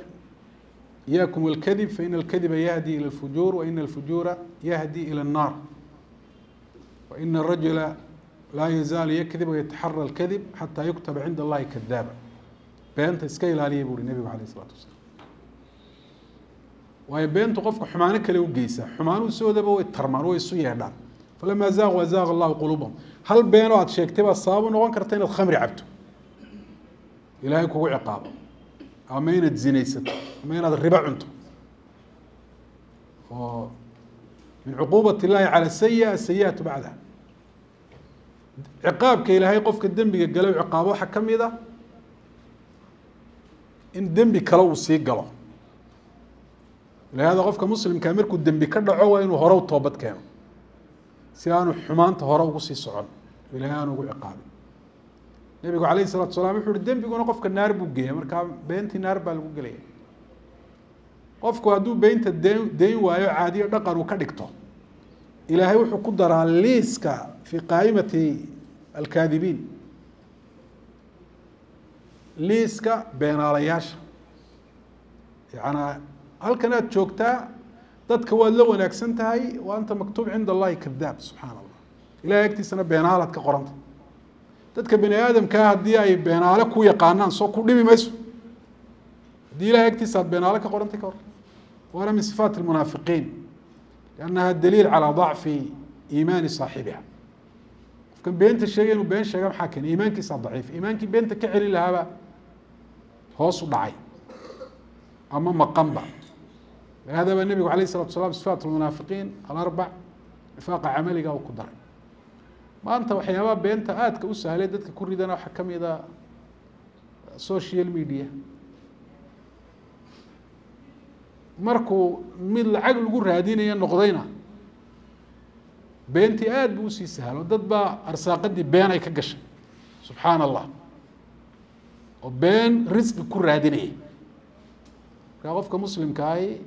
"Iyaakum alkadib, faina alkadiba yahdi ilى alfujuur, waina alfujuura yahdi ilى الnar, waina arajula laa yazaalu yakdib wayataxara alkadib xataa yuktaba cinda allahi kadaaba." Beenta iska ilaaliya bu uhi nebigu alayh الsalatu wasalaam, waayo beentu qofka xumaano kale u geysaa. Xumaanuhu sidoodaba way tarmaan, way isu yeedhaan. Falamaa zaaquu azaaqa allahu quluubahum. Hal beenoo aad sheegtay baa sabab u noqon karta inaad khamri cabto, ilaahay kugu ciqaabo, ama inaad zinaysato, ama inaad ribo cunto. Oo min cuquubat illahi cala sayi asayiatu bacdaha, ciqaabka ilaahay qofka dembiga gala u ciqaabo waxaa kamid a in dembi kale uu sii galo. Lihaada qofka muslimkaa markuu dembi ka dhaco waa inuu hore u toobad keeno, si aanu xumaanta hore ugu sii socon, ilahay aanu ugu ciqaabin. Nebigu alayh الsalatu salaam wuxu uhi dembiguna qofka naar buu geeya. Markaa beentii naar baa lagu gelaya. Qofku hadduu beenta deyn waayo, caadiyo dhaqan uu ka dhigto, ilaahay wuxuu ku daraa liiska fi qaa'imati alkaadibiin, liiska beenaalayaasha. Yacanaa halkan aad joogtaa dadka waad la wanaagsan tahay, wa anta maktuub cinda allahi kadaab. Subxaana allah, ilahay agtiisana beenaalaad ka qoranta. Dadka bani aadamkaa haddii ay beenaale ku yaqaanaan, soo ku dhibi mayso. Haddii ilahay agtiisa aad beenaale ka qorantay ka hor, waana min sifaat almunaafiqiin, liannaha daliil calaa dacfi Iimaani saaxibiha. Qofkan beenta sheegay inuu been sheega maxaa keenay? Iimaankiisaa daciif. Iimaankii beenta ka celin lahaaba hoos u dhacay ama maqanba. Lihada baa nebigu alayh الsalatu salaam sifaat lmunaafiqiin alarbac nifaaqa camaliga uu ku daray. Maanta waxyaabaha beenta aadka u sahlay dadka ku ridana waxaa kamida social media. Markuu mid lacag lagu raadinayo noqdayna beentii aad buu usii sahlo. Dad baa arsaaqadii been ay ka gashay, subxaana allah, oo been risqi ku raadinaya. Markaa qofka muslimka ahi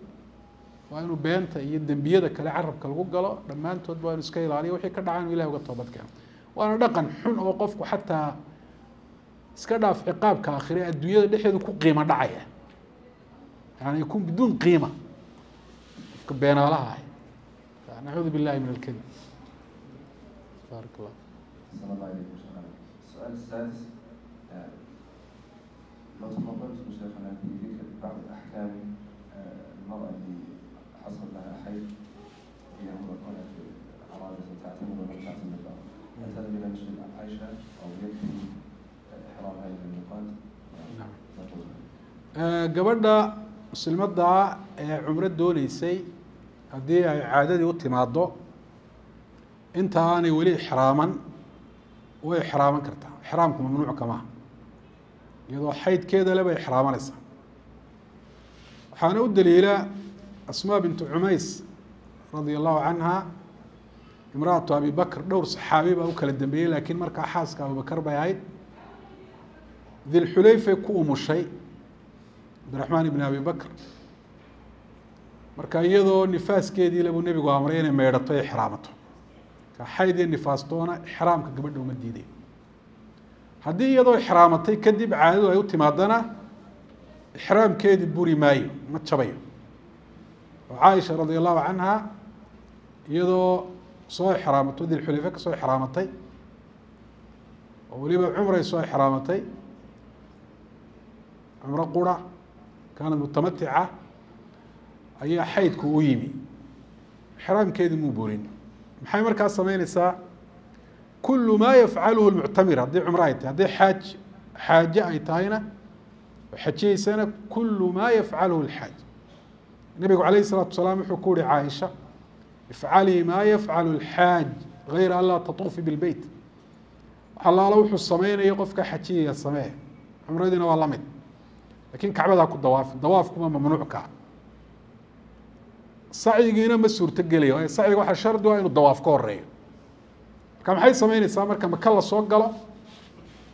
waa inuu beenta iyo dembiyada kale carabka lagu galo dhammaantoodba waa inu iska ilaaliyo, wixii ka dhaca inu ilahi uga toobad keeno. Waana dhaqan xun oo qofku xataa iska dhaaf ciqaabka aakhire, adduunyada dhexdeedu ku qiimo dhacaya, yani yakun biduun qiima qofka beenaalaha ahi. Nacuudu billahi min alkadib. Baarak allah. أحسن الله إليكم شيخنا. السؤال السادس، لو تفضلتم شيخنا بذكر بعض أحكام المرأة اللي حصل لها حيض هي هنا في أرادت أن تعتمر ولم تعتمر بعد، هل تذهب إلى مسجد عائشة أو يكفي إحرامها إلى الميقات؟ نعم. Gabadha muslimadda ee cumro dooneysay haddii ay caadadii u timaado inta aanay weli ixraaman, way ixraaman kartaa. Ixraamku mamnuuc kamaha, iyadoo xaydkeeda le bay ixraamanaysaa. Waxaana u daliila Asmaa bintu Cumays radia allahu canha, imraatu Abi Bakr. Dhowr saxaabi baa u kala dambeeyey, laakiin markaa xaaska Abubakar bay ahayd. Dilxulayfay ku umushay Cabdiraxmaan ibn Abi Bakr. Marka iyadoo nifaaskeedii le buu nebigu amray inay meydhato e ixraamato. Ka xayd iyo nifaastoona ixraamka gabadha uma diiday. Haddii iyadoo ixraamatay kadib caadadu ay u timaadana, ixraamkeedii buri maayo, ma jabayo. Oo Caaisha radia allahu canha iyadoo soo ixraamato Dilxulayfe kasoo ixraamatay, oo weliba cumray soo ixraamatay, cumro qura, kaanat mutamatica, ayaa xaydku u yimi, ixraamkeedii muu burin. Maxay markaa sameyneysaa? Kulu maa yafcaluhu lmuctamir haddii cumro ay tahay. Haddii xaaje ay tahayna oo xajiyeysana, kulu maa yafcaluhu lxaaj. Nebigu calayh الsalaatu wasalaam wuxuu ku yihi Caaisha: ifcalii maa yafcalu lxaaj gayra an laa tatuufi bilbeyt. Allaala wuxuu sameynaya qofka xajiyaya samee, cumradiina waa la mid, lakin kacbadaa ku dawaafin, dawaafkuma mamnuucka. Sacyigiina ma suurto gelaya, waayo sacyiga waxaa shardi ah inuu dawaaf ka horeeyo. Marka maxay sameyneysaa? Marka maka la soo galo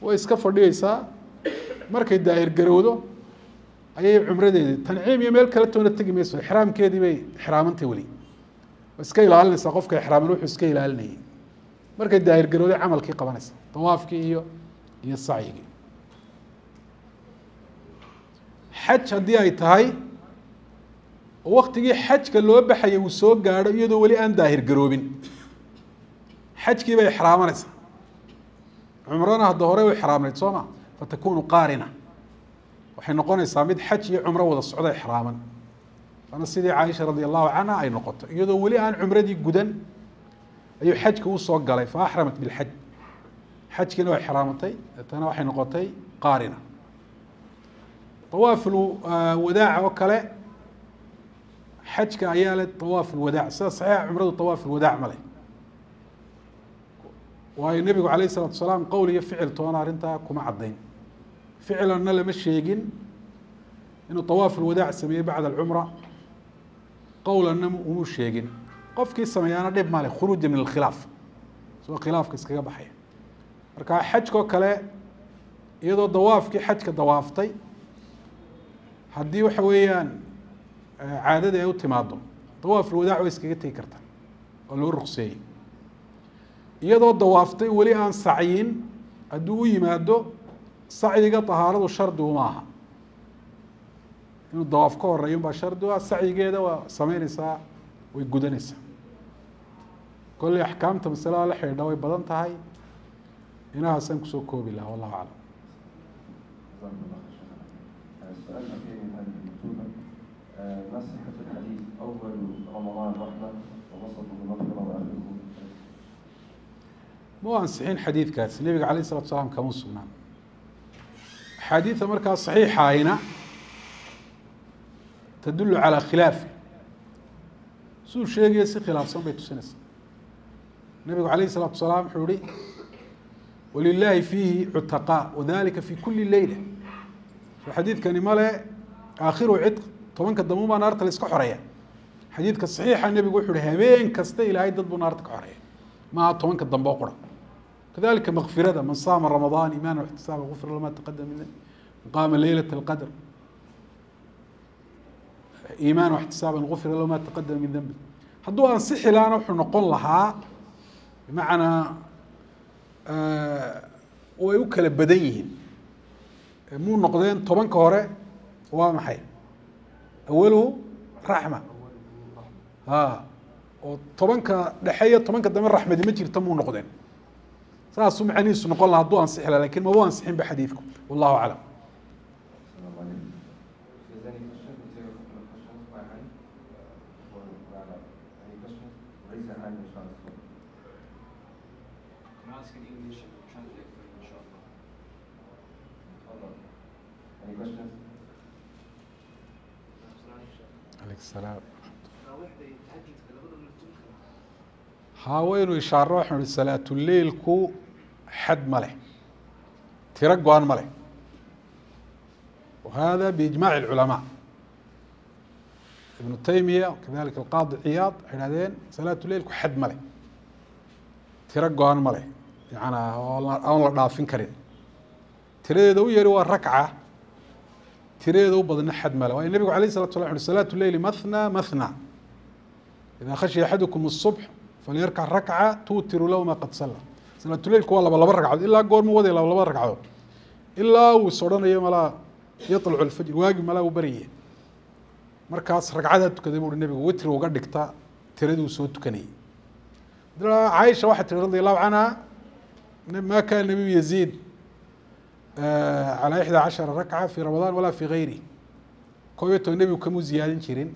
way iska fadhiyeysaa, markay daahir garowdo ayay cumradeedii Tanciim iyo meel kale toona tegi mayso, ixraamkeedii bay ixraamantay weli, way iska ilaalinaysaa qofka ixraaman wuxuu iska ilaalinayay. Markay daahir garowday camalkii qabanaysa, dawaafkii iyo sacyigii. Xaj haddii ay tahay oo waktigii xajka loo baxayay uu soo gaadho iyadoo weli aan daahir garoobin, xajkii bay ixraamanaysaa. Cumrona hadda hore u ixraamnayd soo ma, fatakunu qaarina, waxay noqonaysaa mid xaj iyo cumro wada socda ixraaman. Waana sidii Caaisha radia allahu canha ay noqoto, iyadoo weli aan cumradii gudan ayuu xajka usoo galay, fa axramat bilxaj, xajkiina way ixraamatay, deetana waxay noqotay qaarina. Tawaaf wadaaca oo kale xajka ayaa le tawaaf lwadaac sida saxiixa. Cumradu tawaaf lwadaac ma leh, waayo nebigu calayh isalatu wasalaam qowl iyo ficil toona arrintaa kuma caddayn. Ficlanna lama sheegin inuu tawaaf lwadaac sameeyey bacda alcumra, qowlanna umuu sheegin. Qofkii sameeyaana dhib male, khuruuja min alkhilaaf, isagoo khilaafka iskaga baxaya. Marka xajkoo kale iyadoo dawaafkii xajka dawaaftay haddii waxa weeyaan caadadii ay u timaado, dawaaf lwadaac way iskaga tegi kartaa, oo loo ruqseeyey. Iyadoo dawaaftay weli aan sacyin hadduu u yimaado, sacyiga tahaaradu shardi uma aha, inuu dawaaf ka horeeyo unbaa shardi u ah. Sacyigeeda waa sameyneysaa, way gudanaysaa. Kolley axkaamta masalada la xidhiidha way badan tahay, inahaasaan kusoo koobi lahaa, wallahu aclam. جزاكم الله خير شيخنا. السؤال الأخير من هذه المكتوبة، ما صحة الحديث أول رمضان رحمة ووسطه مغفرة وآخره Ma u ansixin xadiidkaasi, nebiga alayh isalatu salaam kama sugnaan. Axaadiida markaa saxiixaayna tadulu calaa khilaafi, suu sheegaya si khilaafsan bay tusinaysaa. Nebigu alayh isalaatu salaam wuxuu yihi walilaahi fiihi cutaqaa wadalika fi kuli leyla. So xadiidkani male aakhiru cidq, tobanka dambe baa naarta la iska xoreeya. Xadiidka saxiixa nebigu wuxu uhi habeen kasta ilaahay dad buu naarta ka xoreeya, maaha tobanka dambe oo qura. Kadalika makfirada, man saama ramadaan imaana waxtisaaba gufira lahu ma taqadama min dambi, man qaama leylat alqadr iimaana waxtisaaban gufira lahu ma taqadama min dambi. Hadduu ansixi lahaana wuxuu noqon lahaa bimacnaa way u kala badan yihiin, muu noqdeen tobanka hore waa maxay awaluhu raxma, a oo tobanka dhexe iyo tobanka dambe raxmadi ma jirta muu noqdeen. Saasuu macnihiisu noqon laha hadduu ansixi laha, lakin maba ansixin ba xadiidku, wallahu aclam. Assalamu alaikum. If there's any questions, we'll take a couple of questions by hand before we round up. Any questions? Raise your hand, inshallah. Can I ask in English and we'll translate for you, inshallah? Tafadhal. Any questions? Alayk salaam. Taraawiixda iyo tahajudka labadaba la tukan karaa? Haa, waynu ishaaro, waxanu ihi salaatuleilku xad ma leh, tiro go-an ma leh, wahada biijmaaci اlculamaa. Ibnu Taymiya kadalika alqaadi Ciyaad waxay ihahdeen salaatuleilku xad ma leh, tiro go-an ma leh, yaana oon la dhaafin karin. Tiradeeda u yari waa rakca, tiradeeda u badna xad male. Waayo nebigu alayh salatu salam wuxu uhi salaatu leyli mathna mathna, idaa khashiya axadukum الصubx falyarkac rakca tuutiru lahu ma qad salla. Salaatuleilku waa laba laba ragcadood, ilaa goormu waday laba laba ragcadood? Ilaa uu is odhanayo malaa yaطlucu alfajr, waagi malaa uu baryaya, markaas ragcadaa tukaday bu uhi nebigu, witri uga dhigta tiradii uu soo tukanayay. Caaisha waxay tihi radi allahu canha ma kana nabiyu yaziid calى 11 rakca fi ramadaan walaa fi gayri. 11 nebigu kamuu ziyaadin jirin.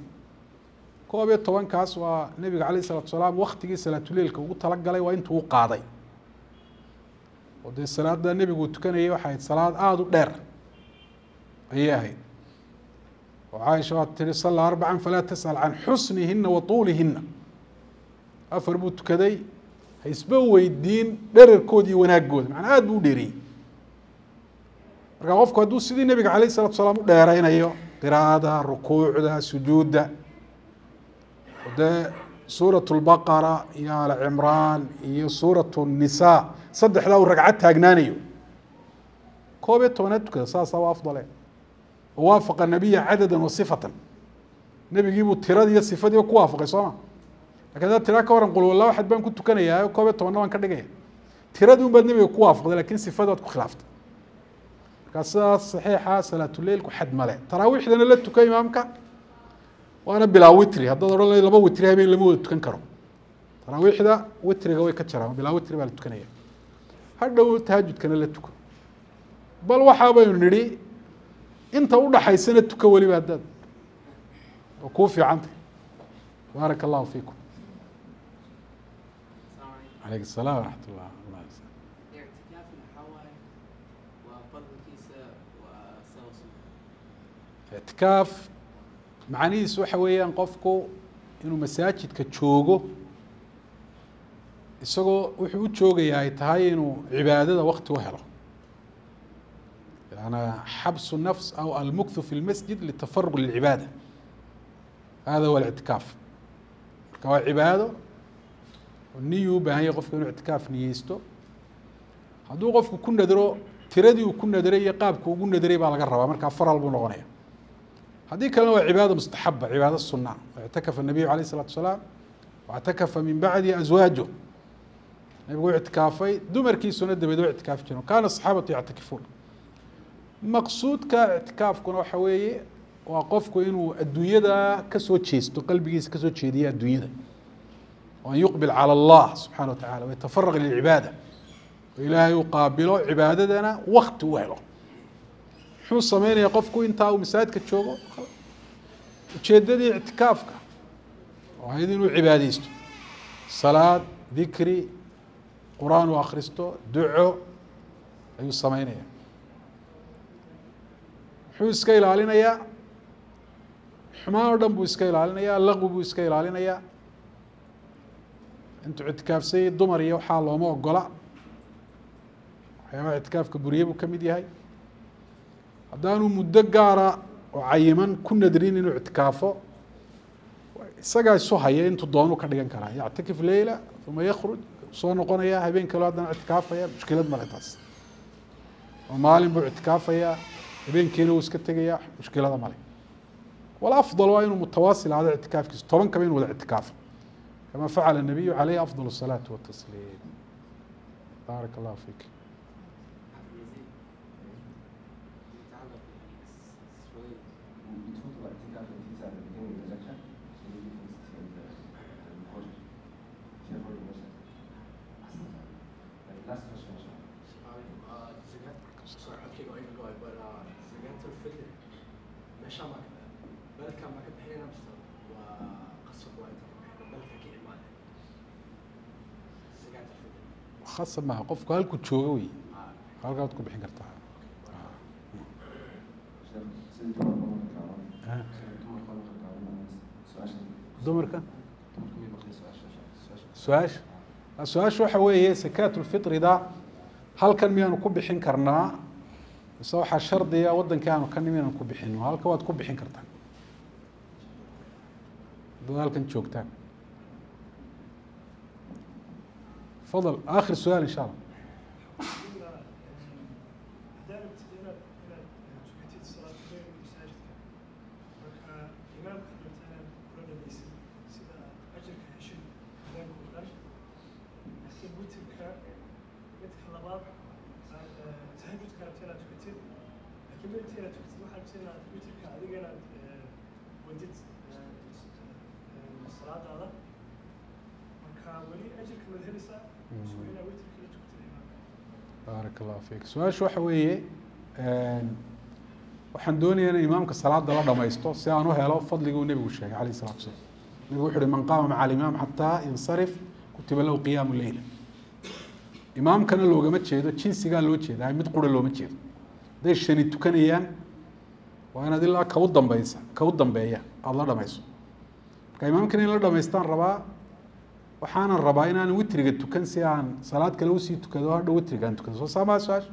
11-kaas waa nebiga alayh isalatu salaam waktigii salaatuleilka ugu talagalay, waa intuu u qaaday. Oo dee salaada nebigu tukanayay waxay ahayd salaad aada u dheer ayay ahayd. Oo Caaisha waa tihi sallaa arbacan falaa tasأal can xusnihina wa tuulihina, afar buu tukaday, ha isba weydiin dherarkooda iyo wanaagooda, macnaa aad buu u dheeriyey. Marka qofku hadduu sidii nebiga alayh isalatu salaam u dheereynayo qiraa'ada, rukuucda, sujuudda, dee suurat lbaqara iyo Aal Cimraan iyo suurat الnisaa saddexdaa uu ragcad taagnaanayo, 11aad tukada, saasaa waa afdale. Waafaqa nabiya cadada wa sifatan, nebigiibuu tiradii iyo sifadiiba ku waafaqay, soo ma? Lakin haddaad tiraa ka waran qul wallahu axad baan ku tukanayaa 11-na waan ka dhigaya, tiradii un baad nebiga ku waafaqday, lakin sifadii waad ku khilaaftay. Markaa sidaas saxiixa salaatuleilku xad male. Taraawiixdana la tuka imaamka, waana bilaa witri. Haddaad odhan lahayd laba witri habeen lama wada tukan karo, taraawiixda witriga way ka jaraan, bilaa witri baa la tukanaya. Hadhow tahajudkana la tuko, bal waxaa baynu nidhi inta udhaxaysana tuko weliba haddaad oo kuu fiicantay. Baaraka allahu fiikum. Asalaamu calaykum. Calaykum salaam waraxmat ullah. Ictikaafka maxaa waaye? Waa fadlkiisa waa sabab? Ictikaaf macnihiisu waxa weeyaan qofku inuu masaajidka joogo, isagoo wuxuu u joogayaa ay tahay inuu cibaadada wakti u helo, yaana xabsu nafs aw almukthu fi lmasjid litafaruq lilcibaada, hada huwa alictikaaf. Marka waa cibaado, niyuu u baahan yahay qofka inuu ictikaaf niyeysto. Hadduu qofku ku nadro, tiradii uu ku nadray iyo qaabku ugu nadray baa laga rabaa, markaa faral buu noqonaya. Haddii kalena waa cibaado mustaxaba, cibaado suna. Ictakafa nabiyu alayh الsalatu wasalaam wاctakafa min bacdi azwaajuh, nabigu u ictikaafay, dumarkiisuna dabeed u ictikaafi jireen, kana asaxaabatu yactakifuun. Maqsuudka ictikaafkuna waxa weeye waa qofku inuu adduunyada kasoo jeesto, qalbigiisa kasoo jeediya adduunyada, an yuqbil calى allah subxana wa tacala wayatafaraq lilcibaada, oo ilaahay uu qaabilo, cibaadadana wakti u helo. Muxuu sameynaya qofku intaa uu masaajidka joogo? Ujeedadii ictikaafka oo ahayd inuu cibaadeysto, salaad, dikri, qur-aan uu akhristo, duco ayuu sameynaya. Muxuu iska ilaalinayaa? Xumaan oo dhan buu iska ilaalinayaa, laqwi buu iska ilaalinayaa. Intuu ictikaafsayay dumar iyo waxaa looma ogola, waxyaabaha ictikaafka buriye buu ka mid yahay. Haddaanu muddo gaara oo cayiman ku nadrin inuu ictikaafo, isagaa isu haya intuu doonu ka dhigan karaa. Yactakif leyla uma yakhruj, soo noqonaya habeen kaleo haddana ictikaafaya, mushkilad male taas. Oo maalin buu ictikaafayaa, habeenkiina wuu iska tegayaa, mushkilada male. Walafdal waa inuu mutawaasil ahaado ictikaafkiisu, 10 kaba inu wada ictikaafo, kama facala nabiyu caleyhi afdal الsalaati watasliim. Baaraka allahu fiik. يتعلق يعني شوية. We talked about اعتكاف in detail at the beginning of the lecture, so maybe you can see the recording. Sheikh already mentioned. Like, last question, إن شاء الله. السلام عليكم. زكاة, sorry, codkayga waa iga go'ay, but زكاة الفطر meesha ma beledka ma ka bixinayna mise waa qasab waa inta ka bixina beledka ka imaade زكاة الفطر? Khasab maaha, qofku halku jooga wey, halkaad ku bixin kartaa. Sheikh, sidii dumarka loo qaadan, sidii dumarka loo qaadan su-aasha. Dumarka? Dumarka miyay maqlay su-aasha? Su-aasha. Su-aasha waxa weeye, sakaatulfitrida halkan miyaanu ku bixin karnaa mise waxaa shardiya waddankii aanu ka nimi inaanu ku bixino? Halka waad ku bixin kartaan haddaad halkan joogtaan. Fadal, آخر سؤال إن شاء الله. Haddaad rabtid inaad tukatid salaatu leyl masaajidka, marka imaamka rabta inaad kula dhamaysid sida aad ajarka heshid habeenka oo dhan, laakiin witirka midka labaad aad tahajudka rabta inaad tukatid, laakiin ma rabtid inaad tukatid, waxaad rabtid inaad witirka adiga inaad wadid salaadaada, marka weli ajarka mad helaysaa mise waa inaad witirka la tukatid imaamka? Baaraka allahu fiik. Su-aashu waxa weeye, waxaan doonayaa in imaamka salaada la dhamaysto si aan u helo fadligii uu nebigu sheegay عليه الصلاة والسلام. Nebigu wuxu uhi: من قام مع الإمام حتى ينصرف كتب له قيام ليلة. Imaamkana loogama jeedo, jinsigaa loo jeedaa, mid qura looma jeedo. Hadday shani tukanayaan, waa inaad ilaa ka u dambeysa, ka u dambeeya aada la dhamayso. Marka imaamkana in la dhamaystaan rabaa, waxaanan rabaa inaan witriga tukan si aan salaad kale usii tukado, hadhow witriga aan tukado. Soo saamaa su-aasha?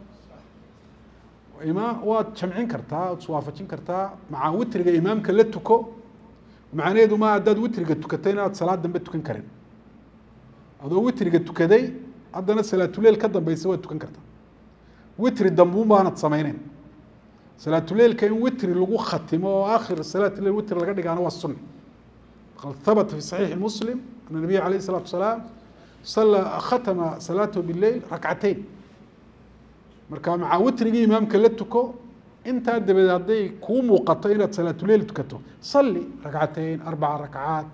Ima waad jamcin kartaa, waad iswaafajin kartaa. Maca witriga imaamka la tuko, macnaheedu ma haddaad witriga tukatay inaad salaad dambe tukan karin. Adoo witriga tukaday haddana salaatuleyl ka dambeysa waad tukan kartaa, witri dambuun baanad sameyneyn. Salaatuleylka in witri lagu khatimo oo آخر salaatuleyl witri laga dhigaana waa sunna. قد ثبت في صحيح مسلم أن النبي عليه الصلاة والسلام صلى ختم صلاته بالليل ركعتين. Marka maca witrigii imaamka la tuko, intaa dabadeed hadday kuu muuqato inaad salaatuleyl tukato, صلي ركعتين، 4 ركعات،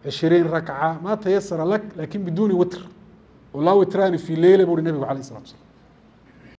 20 ركعة، ما تيسر لك، لكن بدون وتر. ولا وتران في ليلة buu uhi nabigu عليه الصلاة والسلام.